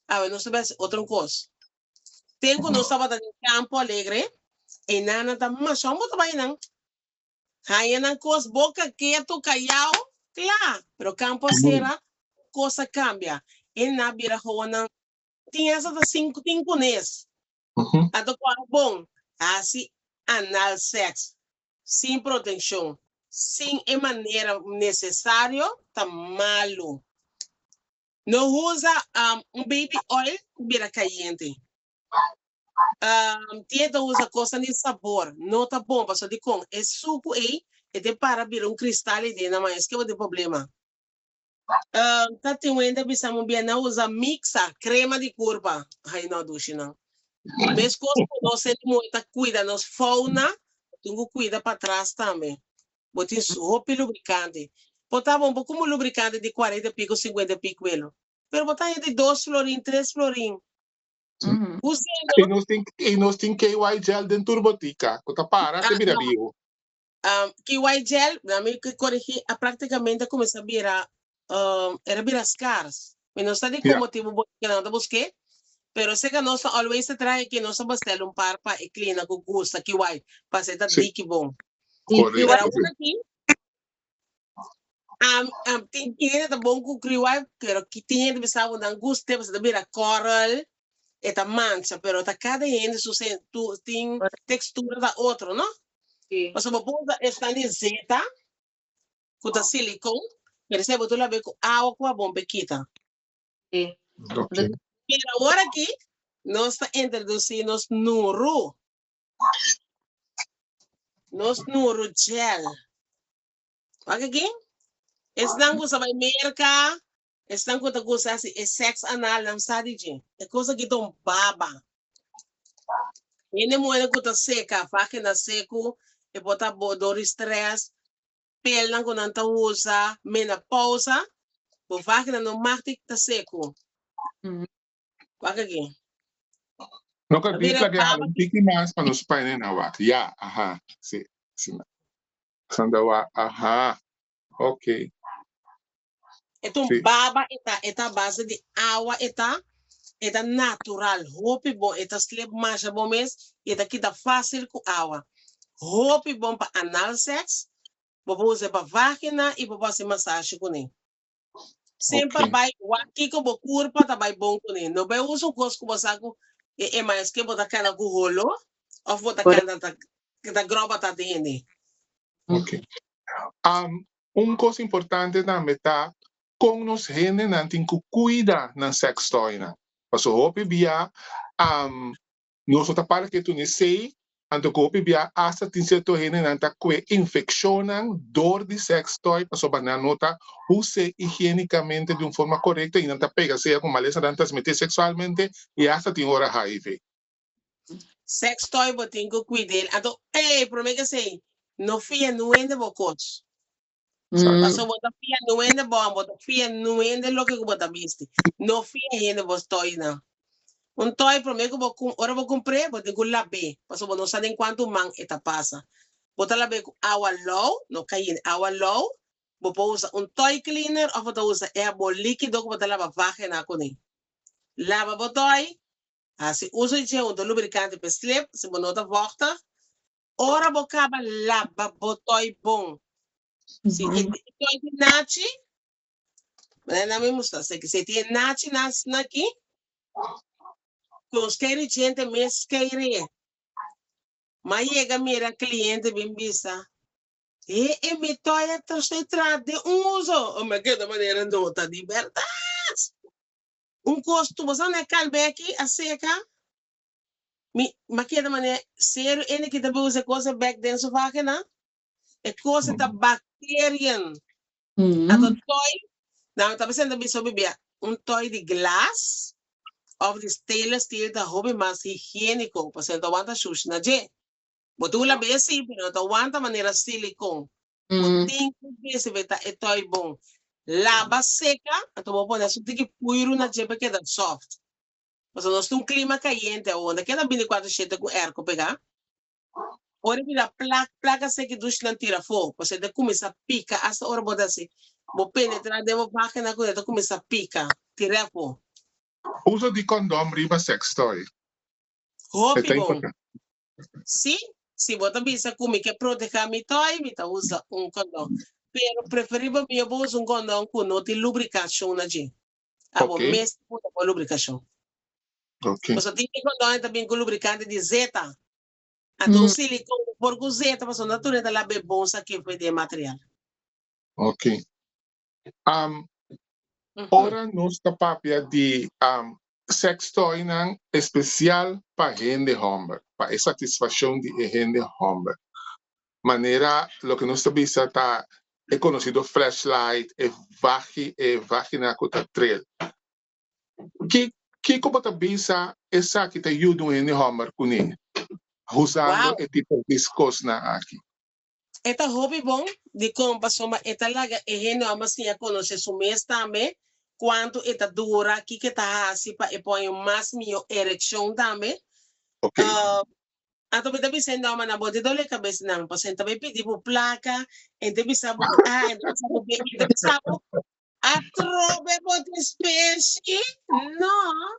awe nos ta besi otro cos. Ten cu nos tabata den Campo Alegre e nan ta masha bo ta bai nan haya nan cos boca ketu cayao cla pero Campo a cera cos a cambia e nan a bira howennan tin hasta ta tin cunes. Anto ku a bon hasi anal sèks sin protekshon, sin e manera nesesario ta malu. No usa un baby oil ku bira kayente. Tin ta usa kosnan di sabor, no ta bon pasobra dikon e suku ei e ta para bira un kristal ei den nan man esei bo tin problema. Ta tin un hende a bisa mi un bia nan usa mixa, crema di curpa. Ay no dushi nan. Mescos cu nos hende muhe ta cuida nos fauna, tin cu cuida patras tambe. Bo tin hopi lubricante. Por ta bon, bo como lubricante di cuarenta y pico, cincuenta y pico welo. Pero bo ta haya di dos florin, tres florin. Usando. Y nos tin, y nos tin KY gel den tur botica, cu ta para te bira bieu. KY gel, na mi ke korigí, a práktikamente a kuminsá bira, era bira skars. Mi no sa di kon motibu bo ke nan ta busk'é, pero seka nos ta always ta traha ke nos ta bestel un par pa e klientenan ku gusta KY, pasobra e ta diki bon. Pero awor aki, tin hende ta bon ku KY, pero tin hende bisa bo nan gust'é pasobra ta bira kòrel, e ta mancha, pero ta kada hende su tin tekstura ta otro, no? Sí. Pasobra bo por usa esnan di zeta, ku ta silikon, pero esei bo ta labe ku awa ku habon pa e kita. Sí. Ok. Pero awor aki nos ta introdusí nos nuru. Nos nuru gel. Wak aki? Esnan ku sa bai Merka, esnan ku ta gusta hasi e sèks anal nan sa di dje. E kos aki ta un baba. Hende muhé ku ta seka, vagina seku, e por ta bo dor di strès, pelnan ku nan ta usa, menopausa, bo vagina no mag di ta seku. Wak aki. No ka di ta hala un tiki mas pa nos paine na wak. Ya, aha, si, si. Sandawa, aha, ok. E ta un baba, e ta e ta a base di awa e ta, e ta natural, hopi bon, e ta slip masha bon mes y e ta kita facil cu awa. Hopi bon pa anal sex, bo por usa pa vagina y bo por haci masashi cune. Semper bay wak kico bo curpa ta bay bon cune, no bay usa un cos cu bo sa cu e e maesque bo ta cana cu holo of bo ta cana ta ta groba ta den hende. Ok. Un kos importante tambe ta kon nos hendenan tin ku kuida nan sex toynan. Pasobra hopi bia nos no ta para ke tuni esei, anto ku hopi bia asta tin sierto hendenan ta kue infekshonnan dor di sex toy pasobra nan no ta us'é higienikamente di un forma korekto i nan ta pega sea ku malesanan transmití seksualmente i asta tin ora hiv. Sex toy bo tin cu cuidel. Anto, ey, prome que esey, no fia nuende bo cos. Paso bo ta fia nuende bo, bo ta fia nuende loke cu bo ta bisti. No fia hende bo toynan. Un toy prome cu bo cum, ora bo cumpr'é, bo tin cu lab'é, paso bo no sa den cuanto man e ta pasa. Bo ta lab'é cu awa lou, no cayente, awa lou. Bo por usa un toy cleaner of bo ta usa e abo likido cu bo ta laba vagina cune. Laba bo toy, Hasi uso di dje un lubricante p'e slip si bo no ta vochtig. Ora bo caba laba bo toy bon. Si e toy tin nachi, manera nan mi mustra, si e tin e nachi na aki, con skei di djente mes skei rie. M'a yega mira cliente bin bisa, E e mi toy a ta traha den un uso. O mi a keda manera no ta di berdad. Un kos tu bo sa na e kalbe aki a seka mi ma keda manera serio ene kita bay usa e kos e bek den su vagina. E kos ta bacteriën. Anto toy, nan ta bisa ta bisa bibia un toy di glas of di stainless steel ta hopi mas higiéniko, pasobra no ta wanta shushi na dje. Bo ta hula bes sí, pero no ta wanta manera silicon. Bo tin ku desinfektá e toy bon. Laba seka, anto bo pone su tiki puiru na dje pa e keda soft. Pasobra nos ta un klima kayente awor, no ta keda bintikuater shete ku airco pegá. Ora e bira plak plak así ki dushnan tira afó, pasobra e ta kuminsá pika asta ora bo ta hasi bo penetrá den bo vagina ku e ta kuminsá pika, tir'é afó. Uso di kondòm riba sex toy e Hopi ta bon. importante. Sí, si bo ta bisa ku mi ke protehá mi toy, mi ta usa un kondòm. Pero preferibel mi bo usa un kondòm ku no tin lubrikashon na dje. Abo mes ta pone bo lubrikashon. Pasobra tin e kondònnan ta bin ku lubrikante di zeta. Anto un silikon no por ku zeta pasobra no tur e ta labe bon sa ke for di e material. Ok. Ora nos ta papia di sex toynan especial pa hende homber, pa e satisfaccion di e hende homber. Manera loke nos ta bisa ta e conocido flashlight, e vagi, e vagina cu ta tril. Ki, kico bo ta bisa esaki ta yuda un hende homber cune, usando e tipo di cosnan aki? E ta hopi bon, dikon? Pasobra e ta laga e hende homber siña conoce su mes tambe, cuanto e ta dura, kico e ta haci pa e por haña un mas miho ereccion tambe. Anto mi ta bisa e nòmber nan, bo te dole kabes nan, pasobra e ta bai pidi bo plaka, e ta bisa bo A, e ta bisa bo B, e ta bisa bo atrobe bo tin speshi. No,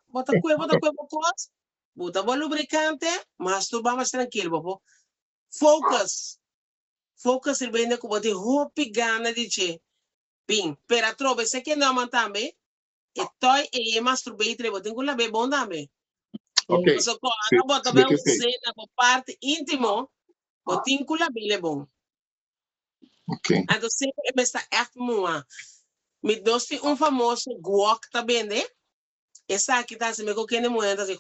bo ta kue, bo ta kue bo kos, bo ta bo lubrikante, masturba mas trankil bo por focus, focus riba hende ku bo tin hopi gana di dje. Bin, pero atrobe esaki e nòmber tambe, E toy ei e masturbator bo tin ku lab'é bon tambe. Ok. Paso ku Sí, ora bo ta sí bai que sí. us'é na bo parti íntimo, bo tin ku lab'é bon. Ok. Anto semper e mester ègt muha. Mi nos tin un famoso guok ta bende, esaki ta hasi meko kende muhé ta hasi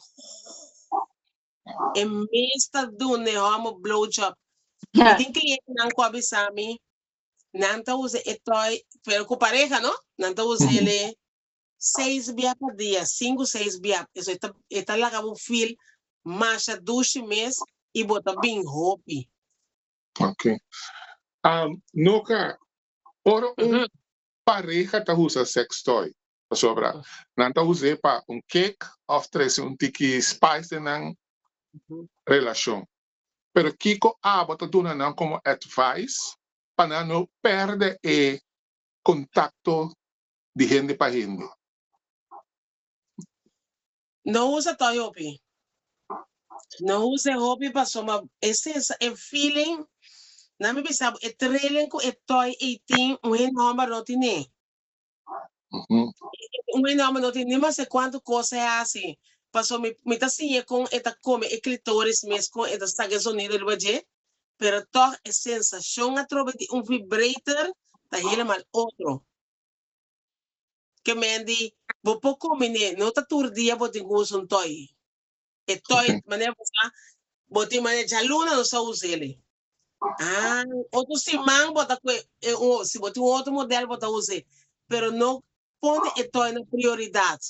E mes ta duna e hòmber blowjob. Mi tin klientenan ku a bisa mi Nan ta usa e toy, pero ku pareha no, nan ta usa ele seis bia pa dia, sinku seis bia. Eso e ta e ta laga bo feel masha dushi mes i bo ta bin hopi. Ok. Um, Noka, ora un pareha ta usa sex toy, pasobra nan ta us'é pa un kick of trese un tiki spice den nan relashon. Pero kiko abo ta duna nan komo advice pa nan no perde e kontakto di hende pa hende? No usa toy hopi. No usa e hopi pasobra e sensa, e feeling, nan mi bisa bo e trilling ku e toy ei tin un hende homber no tine. Un hende homber no tin ni mas kuantu kos e hasi. Pasobra mi mi ta siña kon e ta kome e klitoris mes, kon e ta saka e zonido riba dje, pero tòg e sensashon atrobe di un vibrator ta helemaal otro. Ke men di bo por kombiné, no ta tur dia bo tin ku usa un tòi. E tòi, manera bo sa, bo tin manera djaluna nos a us'el. Ah, otro siman bo ta kue e un, si bo tin un otro model bo ta us'e, pero no pone e tòi na prioridat.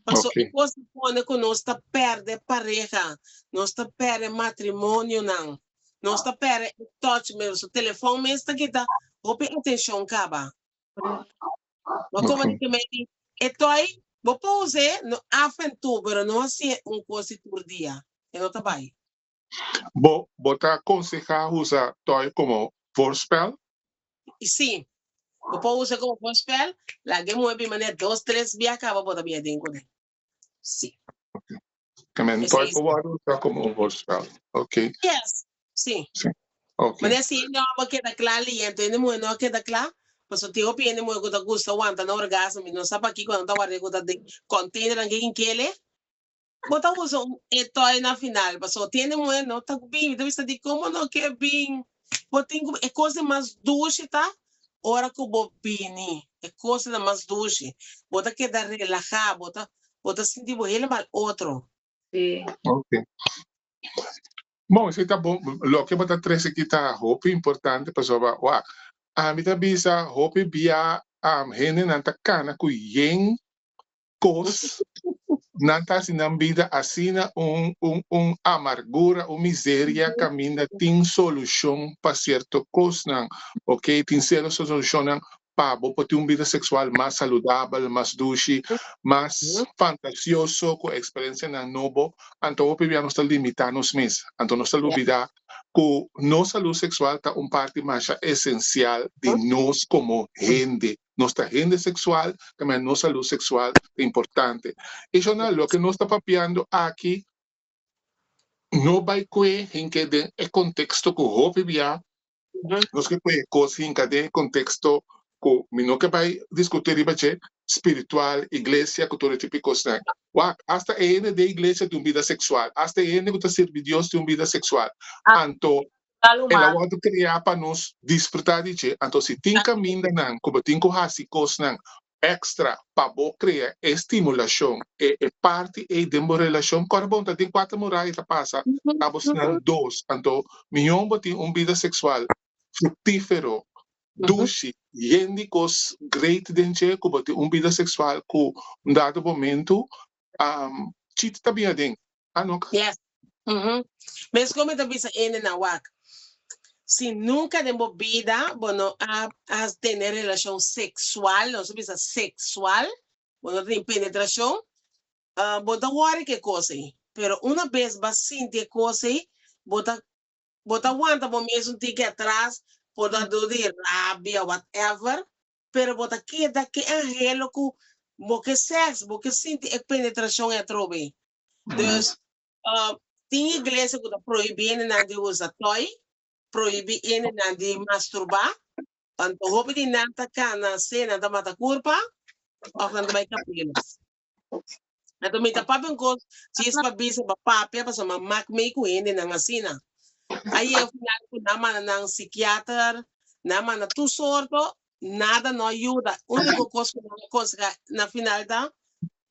Paso e kos ta pone ku nos ta pèrdè pareha, nos ta pèrdè matrimonionan, nos ta pèrdè e touch mes, su telefòn mes ta kita hopi atenshon kaba. Bo komo di ke di e tòi bo por us'e no af en toe, pero no hasié un kos di tur dia, e no ta bai. Bo bo ta konsehá usa tòi komo voorspel? Sí. Bo por usa komo voorspel, laga e muhé bin manera dos, tres bia kaba bo ta bin aden kuné. Sí. Ok. Ke men tòi por wòrdu usa komo un voorspel. Ok. Yes. Sí. Sí. Ok. Manera si hende hòmber keda kla liento, hende muhé no a keda kla, pasobra tin hopi hende muhé ku ta gusta wanta nan orgasmo, mi no sa pakiko nan ta warda ku ta den kòntenernan ke kinkele. Bo ta usa un e toy na final pasobra tin hende muher no ta bin mi ta bisa di como no ke bin bo tin ku e cosa mas dushi ta ora ku bo bini e cosa ta mas dushi bo ta keda relaha bo ta bo ta sinti bo helemaal otro. Sí. Ok. Bon, esei ta bon. Loke bo ta trese aki ta hopi importante pasobra wak, ami ta bisa hopi bia hendenan ta kana ku yen kos, nan ta hasi nan bida asina un un un amargura, un miseria kaminda tin solushon pa sierto kosnan, ok, tin sierto solushonnan pa bo por tin un bida seksual mas saludabel, mas dushi, mas fantasioso ku eksperensianan nobo, anto hopi bia nos ta limitá nos mes. Anto nos ta lubidá ku nos salú seksual ta un parti masha esensial di nos komo hende. Nos ta hende seksual, tambe nos salú seksual ta importante. I shonal, loke nos ta papiando aki no bai kue hinke den e konteksto ku hopi bia Nos ke pone kos hinka den e konteksto ku mi no ke bai diskutí riba dje, spiritual, iglesia ku tur e tipo di kosnan. Wak, asta e hende den iglesia tin un bida seksual, asta e hende ku ta sirbi Dios tin un bida seksual. Anto, el a wòrdu kreá pa nos disfrutá di dje. Anto, si tin kamindanan ku bo tin ku hasi kosnan extra pa bo crea e stimulacion e e parti ey den bo relacion cor bon ta den cuater muraya ta pasa ta bo snan dos anto miho bo tin un bida sexual fructifero dushi yen di cos great den dje cu bo tin un bida sexual cu un dado momento chit ta bin aden Anoka. Yes. Mes como mi ta bisa ende na wak. Si nunca den bo bida bo no a a tene relacion sexual, nos ta bisa sexual, bo no tin penetracion, bo ta worry cu e cos ey. Pero una bes bo a sinti e cos ey, bo ta bo ta wanta bo mes un tiki atras, por ta dor di rabia, whatever, pero bo ta keda ke anhelo cu bo ke sex, bo ke sinti e penetracion ey atrobe. Dus, tin iglesia ku ta prohibí hendenan di usa toy, prohibí hendenan di masturbá. Anto hopi di nan ta kana se nan ta mata kurpa òf nan ta bai kapela. Anto mi ta papia un kos djis pa bisa pa papia pasobra mi a mak mei ku hendenan asina. A yega final ku nan manda nan sikiater, nan manda tur sorto, nada no a yuda. Úniko kos ku nan a konsehá na final ta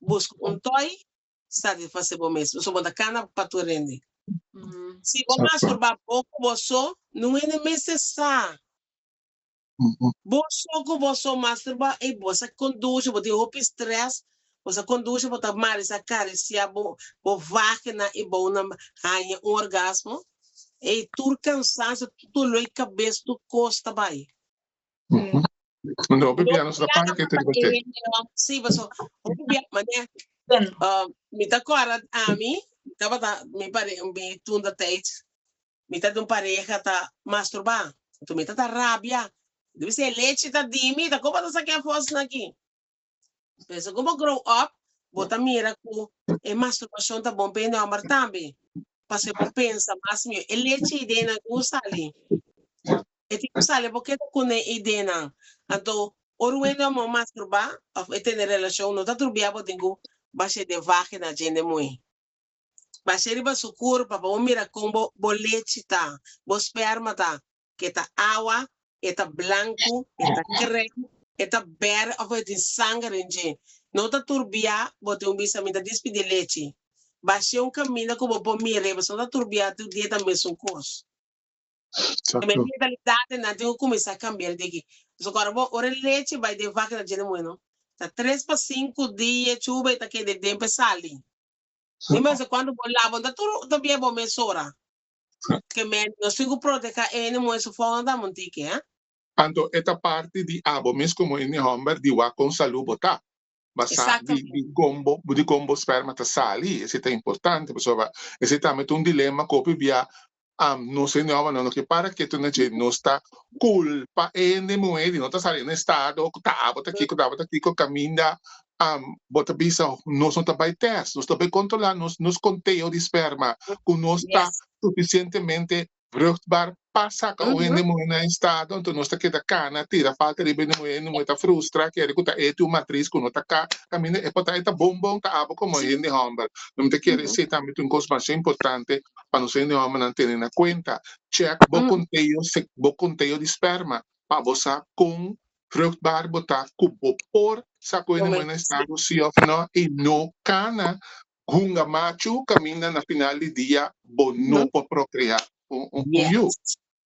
buska un toy satisfasé bo mes. Pasobra bo ta kana pa tur hende. Si bo masturbá bo ku bo so, nun hende mester sa. Bo so ku bo so masturbá, ey bo sa kondushi, bo tin hopi strès, bo sa kondushi, bo ta marisa karisiá bo bo vágina i bo na haña un orgasmo. Ey tur kansansio, tur doló di kabes, tur kos ta bai. No, hopi bia nos ta para ke te riba te. Sí, paso hopi bia mane mi ta kòrda ami tabata mi pare mi tunda tijd mi ta di un pareha ta masturbá anto mi ta ta rabia mi bisa e lechi ta di mi ta kon bo ta saki afó asina aki pero segun bo grow up bo ta mira ku e masturbashon ta bon pa e hòmber tambe pasobra bo pensa mas mihó e lechi ei den nan ku sali. E tin ku sali bo keda kuné e ideanan. Anto, ora un hende a masturbá òf e tene relashon, no ta tur bia bo tin ku bash'é den vágina dje hende muhé. Bash'é riba su kurpa pa bo mira kon bo bo lechi ta, bo spèrma ta, ke ta awa, e ta blanku, e ta krèm, e ta bèrdè òf e tin sanger den dje. No ta tur bia bo tin ku bisa mi ta dispidí lechi. Bash'é un kaminda ku bo por mir'é, pasobra no ta tur bia tur dia ta mesun kos. Exacto. Mentalidad nan tin ku kuminsá kambia di aki. Pasobra ora bo ora e lechi bai den vaka ta djene bueno. Ta tres pa sinku dia chuba e ta keda den pa e sali. Mi pensa kuantu bo laba ta tur ta bia bo mesora. Ke men nos tin ku protehá e hende muhé su founa ta un tiki eh. Anto e ta parti di abo mes komo hende hòmber di wak kon salú bo ta. Basá di di kon bo di kon bo sperma ta sali. Esei ta importante pasobra esei tambe ta un dilema ku hopi bia nos hende hòmber no ke para ketu na dje nos ta kulpa e hende muhé di no ta sali na estado ku ta abo ta kiko ta abo ta kiko kaminda bo ta bisa nos no ta bai tèst nos ta bai kontrolá nos nos konteo di sperma ku nos ta sufisientemente vruchtbaar pa saka un hende muhé na estado anto nos ta keda kana tira falta riba hende muhé hende muhé ta frustra kere ku ta e tin un matris ku no ta ka kaminda e por ta e ta bon bon ta abo komo hende hòmber mi ta kere esei tambe ta un kos masha importante pa nos hende hòmbernan tene na kuenta chèk bo konteo bo konteo di sperma pa bo sa kon vruchtbaar bo ta ku bo por saka un hende muhé na estado si òf no i no kana. Hunga machu kaminda na final di dia bo no por prokreá un yu.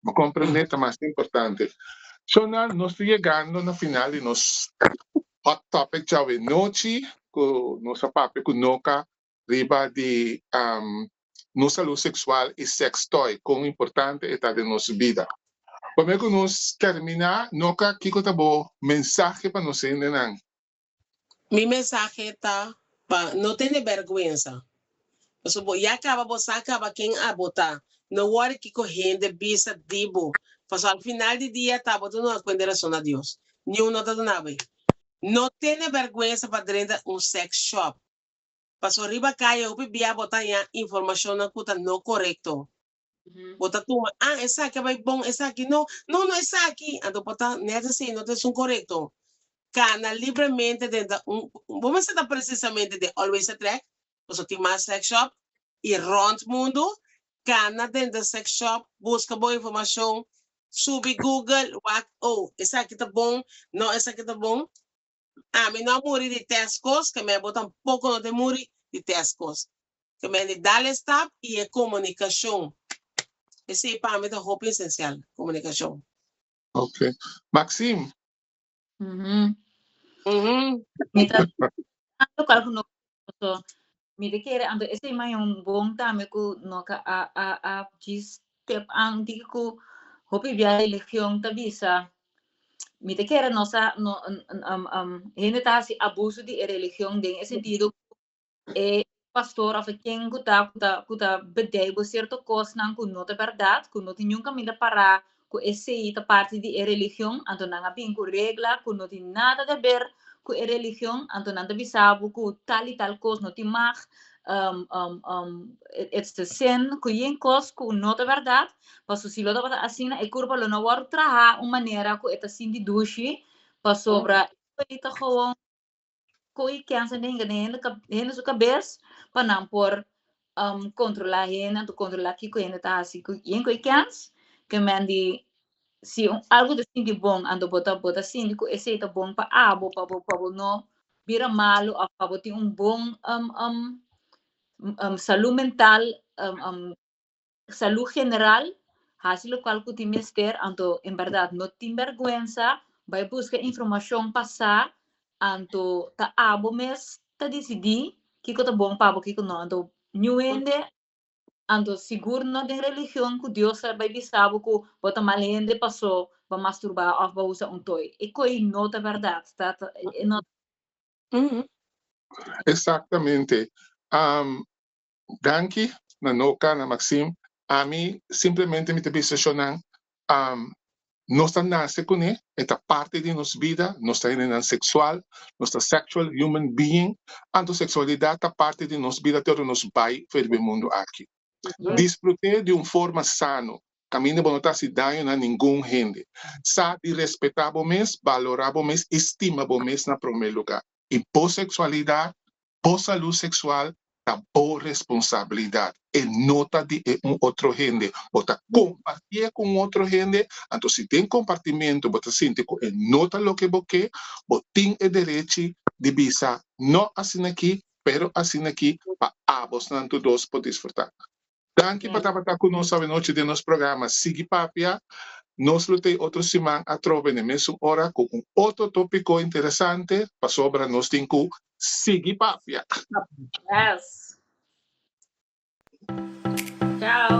Bo komprendé? Ta mas importante. So nan nos ta yegando na final di nos hot topic djawe nochi ku nos a papia ku Noka riba di nos salú seksual i sex toy, kon importante e ta den nos bida. Promé ku nos terminá, Noka, kiko ta bo mensahe pa nos hendenan? Mi mensahe ta pa no tene bèrgwensa. Pasobra bo ya kaba bo sa kaba ken abo ta. No wòri kiko hende bisa di bo. Pasobra al final di dia ta bo ta duna kuenta e rason na Dios. Niun no ta duna bo ei. No tene bèrgwensa pa drenta un sex shop. Pasobra riba kaya hopi bia bo ta haña informashonnan ku ta no korekto. Bo ta tuma, ah, esaki a bai bon, esaki no. No, no esaki. Anto por ta net esei no ta esun korekto. Kana libremente den ta un, bo mester ta presisamente den Always Attract, pasobra tin mas sex shop i rònt mundu. Kana den ta sex shop, buska bo informashon, subi Google, wak, oh, esaki ta bon, no esaki ta bon. Ami no a muri di tèst kos, ke men bo tampoko no ta muri di tèst kos. Ke men di dal e stap i e komunikashon. Esei pa mi ta hopi esensial, komunikashon. Ok. Maxime. Mhm. Mhm. Mi ta local ku no so mi ta kere anto esei mai un bon tambe ku no ka a a a djis tep an di ku hopi bia religion ta bisa Mi ta kere nos a no hende ta hasi abuso di e religion den e sentido ku e pastor of e ken ku ta ku ta ku ta bedei bo sierto kosnan ku no ta bèrdat, ku no tin niun kaminda pará ku esei ta parti di e religion, anto nan a bin ku regla ku no tin nada di aber ku e religion, anto nan ta bisa bo ku tal i tal kos no tin mag, it's a sin, ku yen kos ku no ta bèrdat. Paso si lo tabata asina e kurpa lo no wòrdu traha un manera ku e ta sinti dushi, pasobra e ta gewoon ko'i kèns den hende hende su kabes pa nan por kontrolá hende anto kontrolá kiko hende ta hasi ku yen ku e kèns ke men di si un algu ta sinti bon anto bo ta bo ta sinti ku esei ta bon pa abo pa bo pa bo no bira malu òf pa bo tin un bon salú mental. Salú general, hasi lokual ku tin mester, anto en bèrdat no tin bèrgwensa, bai buska informashon pa sa, anto ta abo mes ta disidí kiko ta bon pa bo kiko no. Anto niun hende, anto sigur no den religion ku Dios a bai bisa bo ku bo ta mal hende paso bo a masturbá òf bo a usa un toi. E koi no ta bèrdat, ta ta e no. Exactamente. Danki na Noka, na Maxime. Ami simplemente mi ta bisa shonnan, nos ta nase kuné, e ta parti di nos bida, nos ta hendenan seksual, nos ta sexual human being, anto seksualidat ta parti di nos bida te ora nos bai for riba e mundu aki. Disfrut'é di un forma sano, kaminda bo no ta hasi daño na ningun hende. Sa di respetá bo mes, balorá bo mes i stima bo mes na promé lugá. I bo seksualidat Bo salú seksual ta bo responsabilidat, e no ta di e un otro hende. Bo ta kompartié ku un otro hende, anto si den kompartimentu bo ta sinti ku e no ta loke bo ke, bo tin e derechi di bisa no asin'akí, pero asin'akí pa abosnan tur dos por disfrutá. Danki pa tabata ku nos awenochi den nos programa Sigui Papia. Nos lo tei otro siman atrobe n'e mesun ora ku un otro topiko interesante pasobra nos tin ku sigui papia. Yes. Ciao.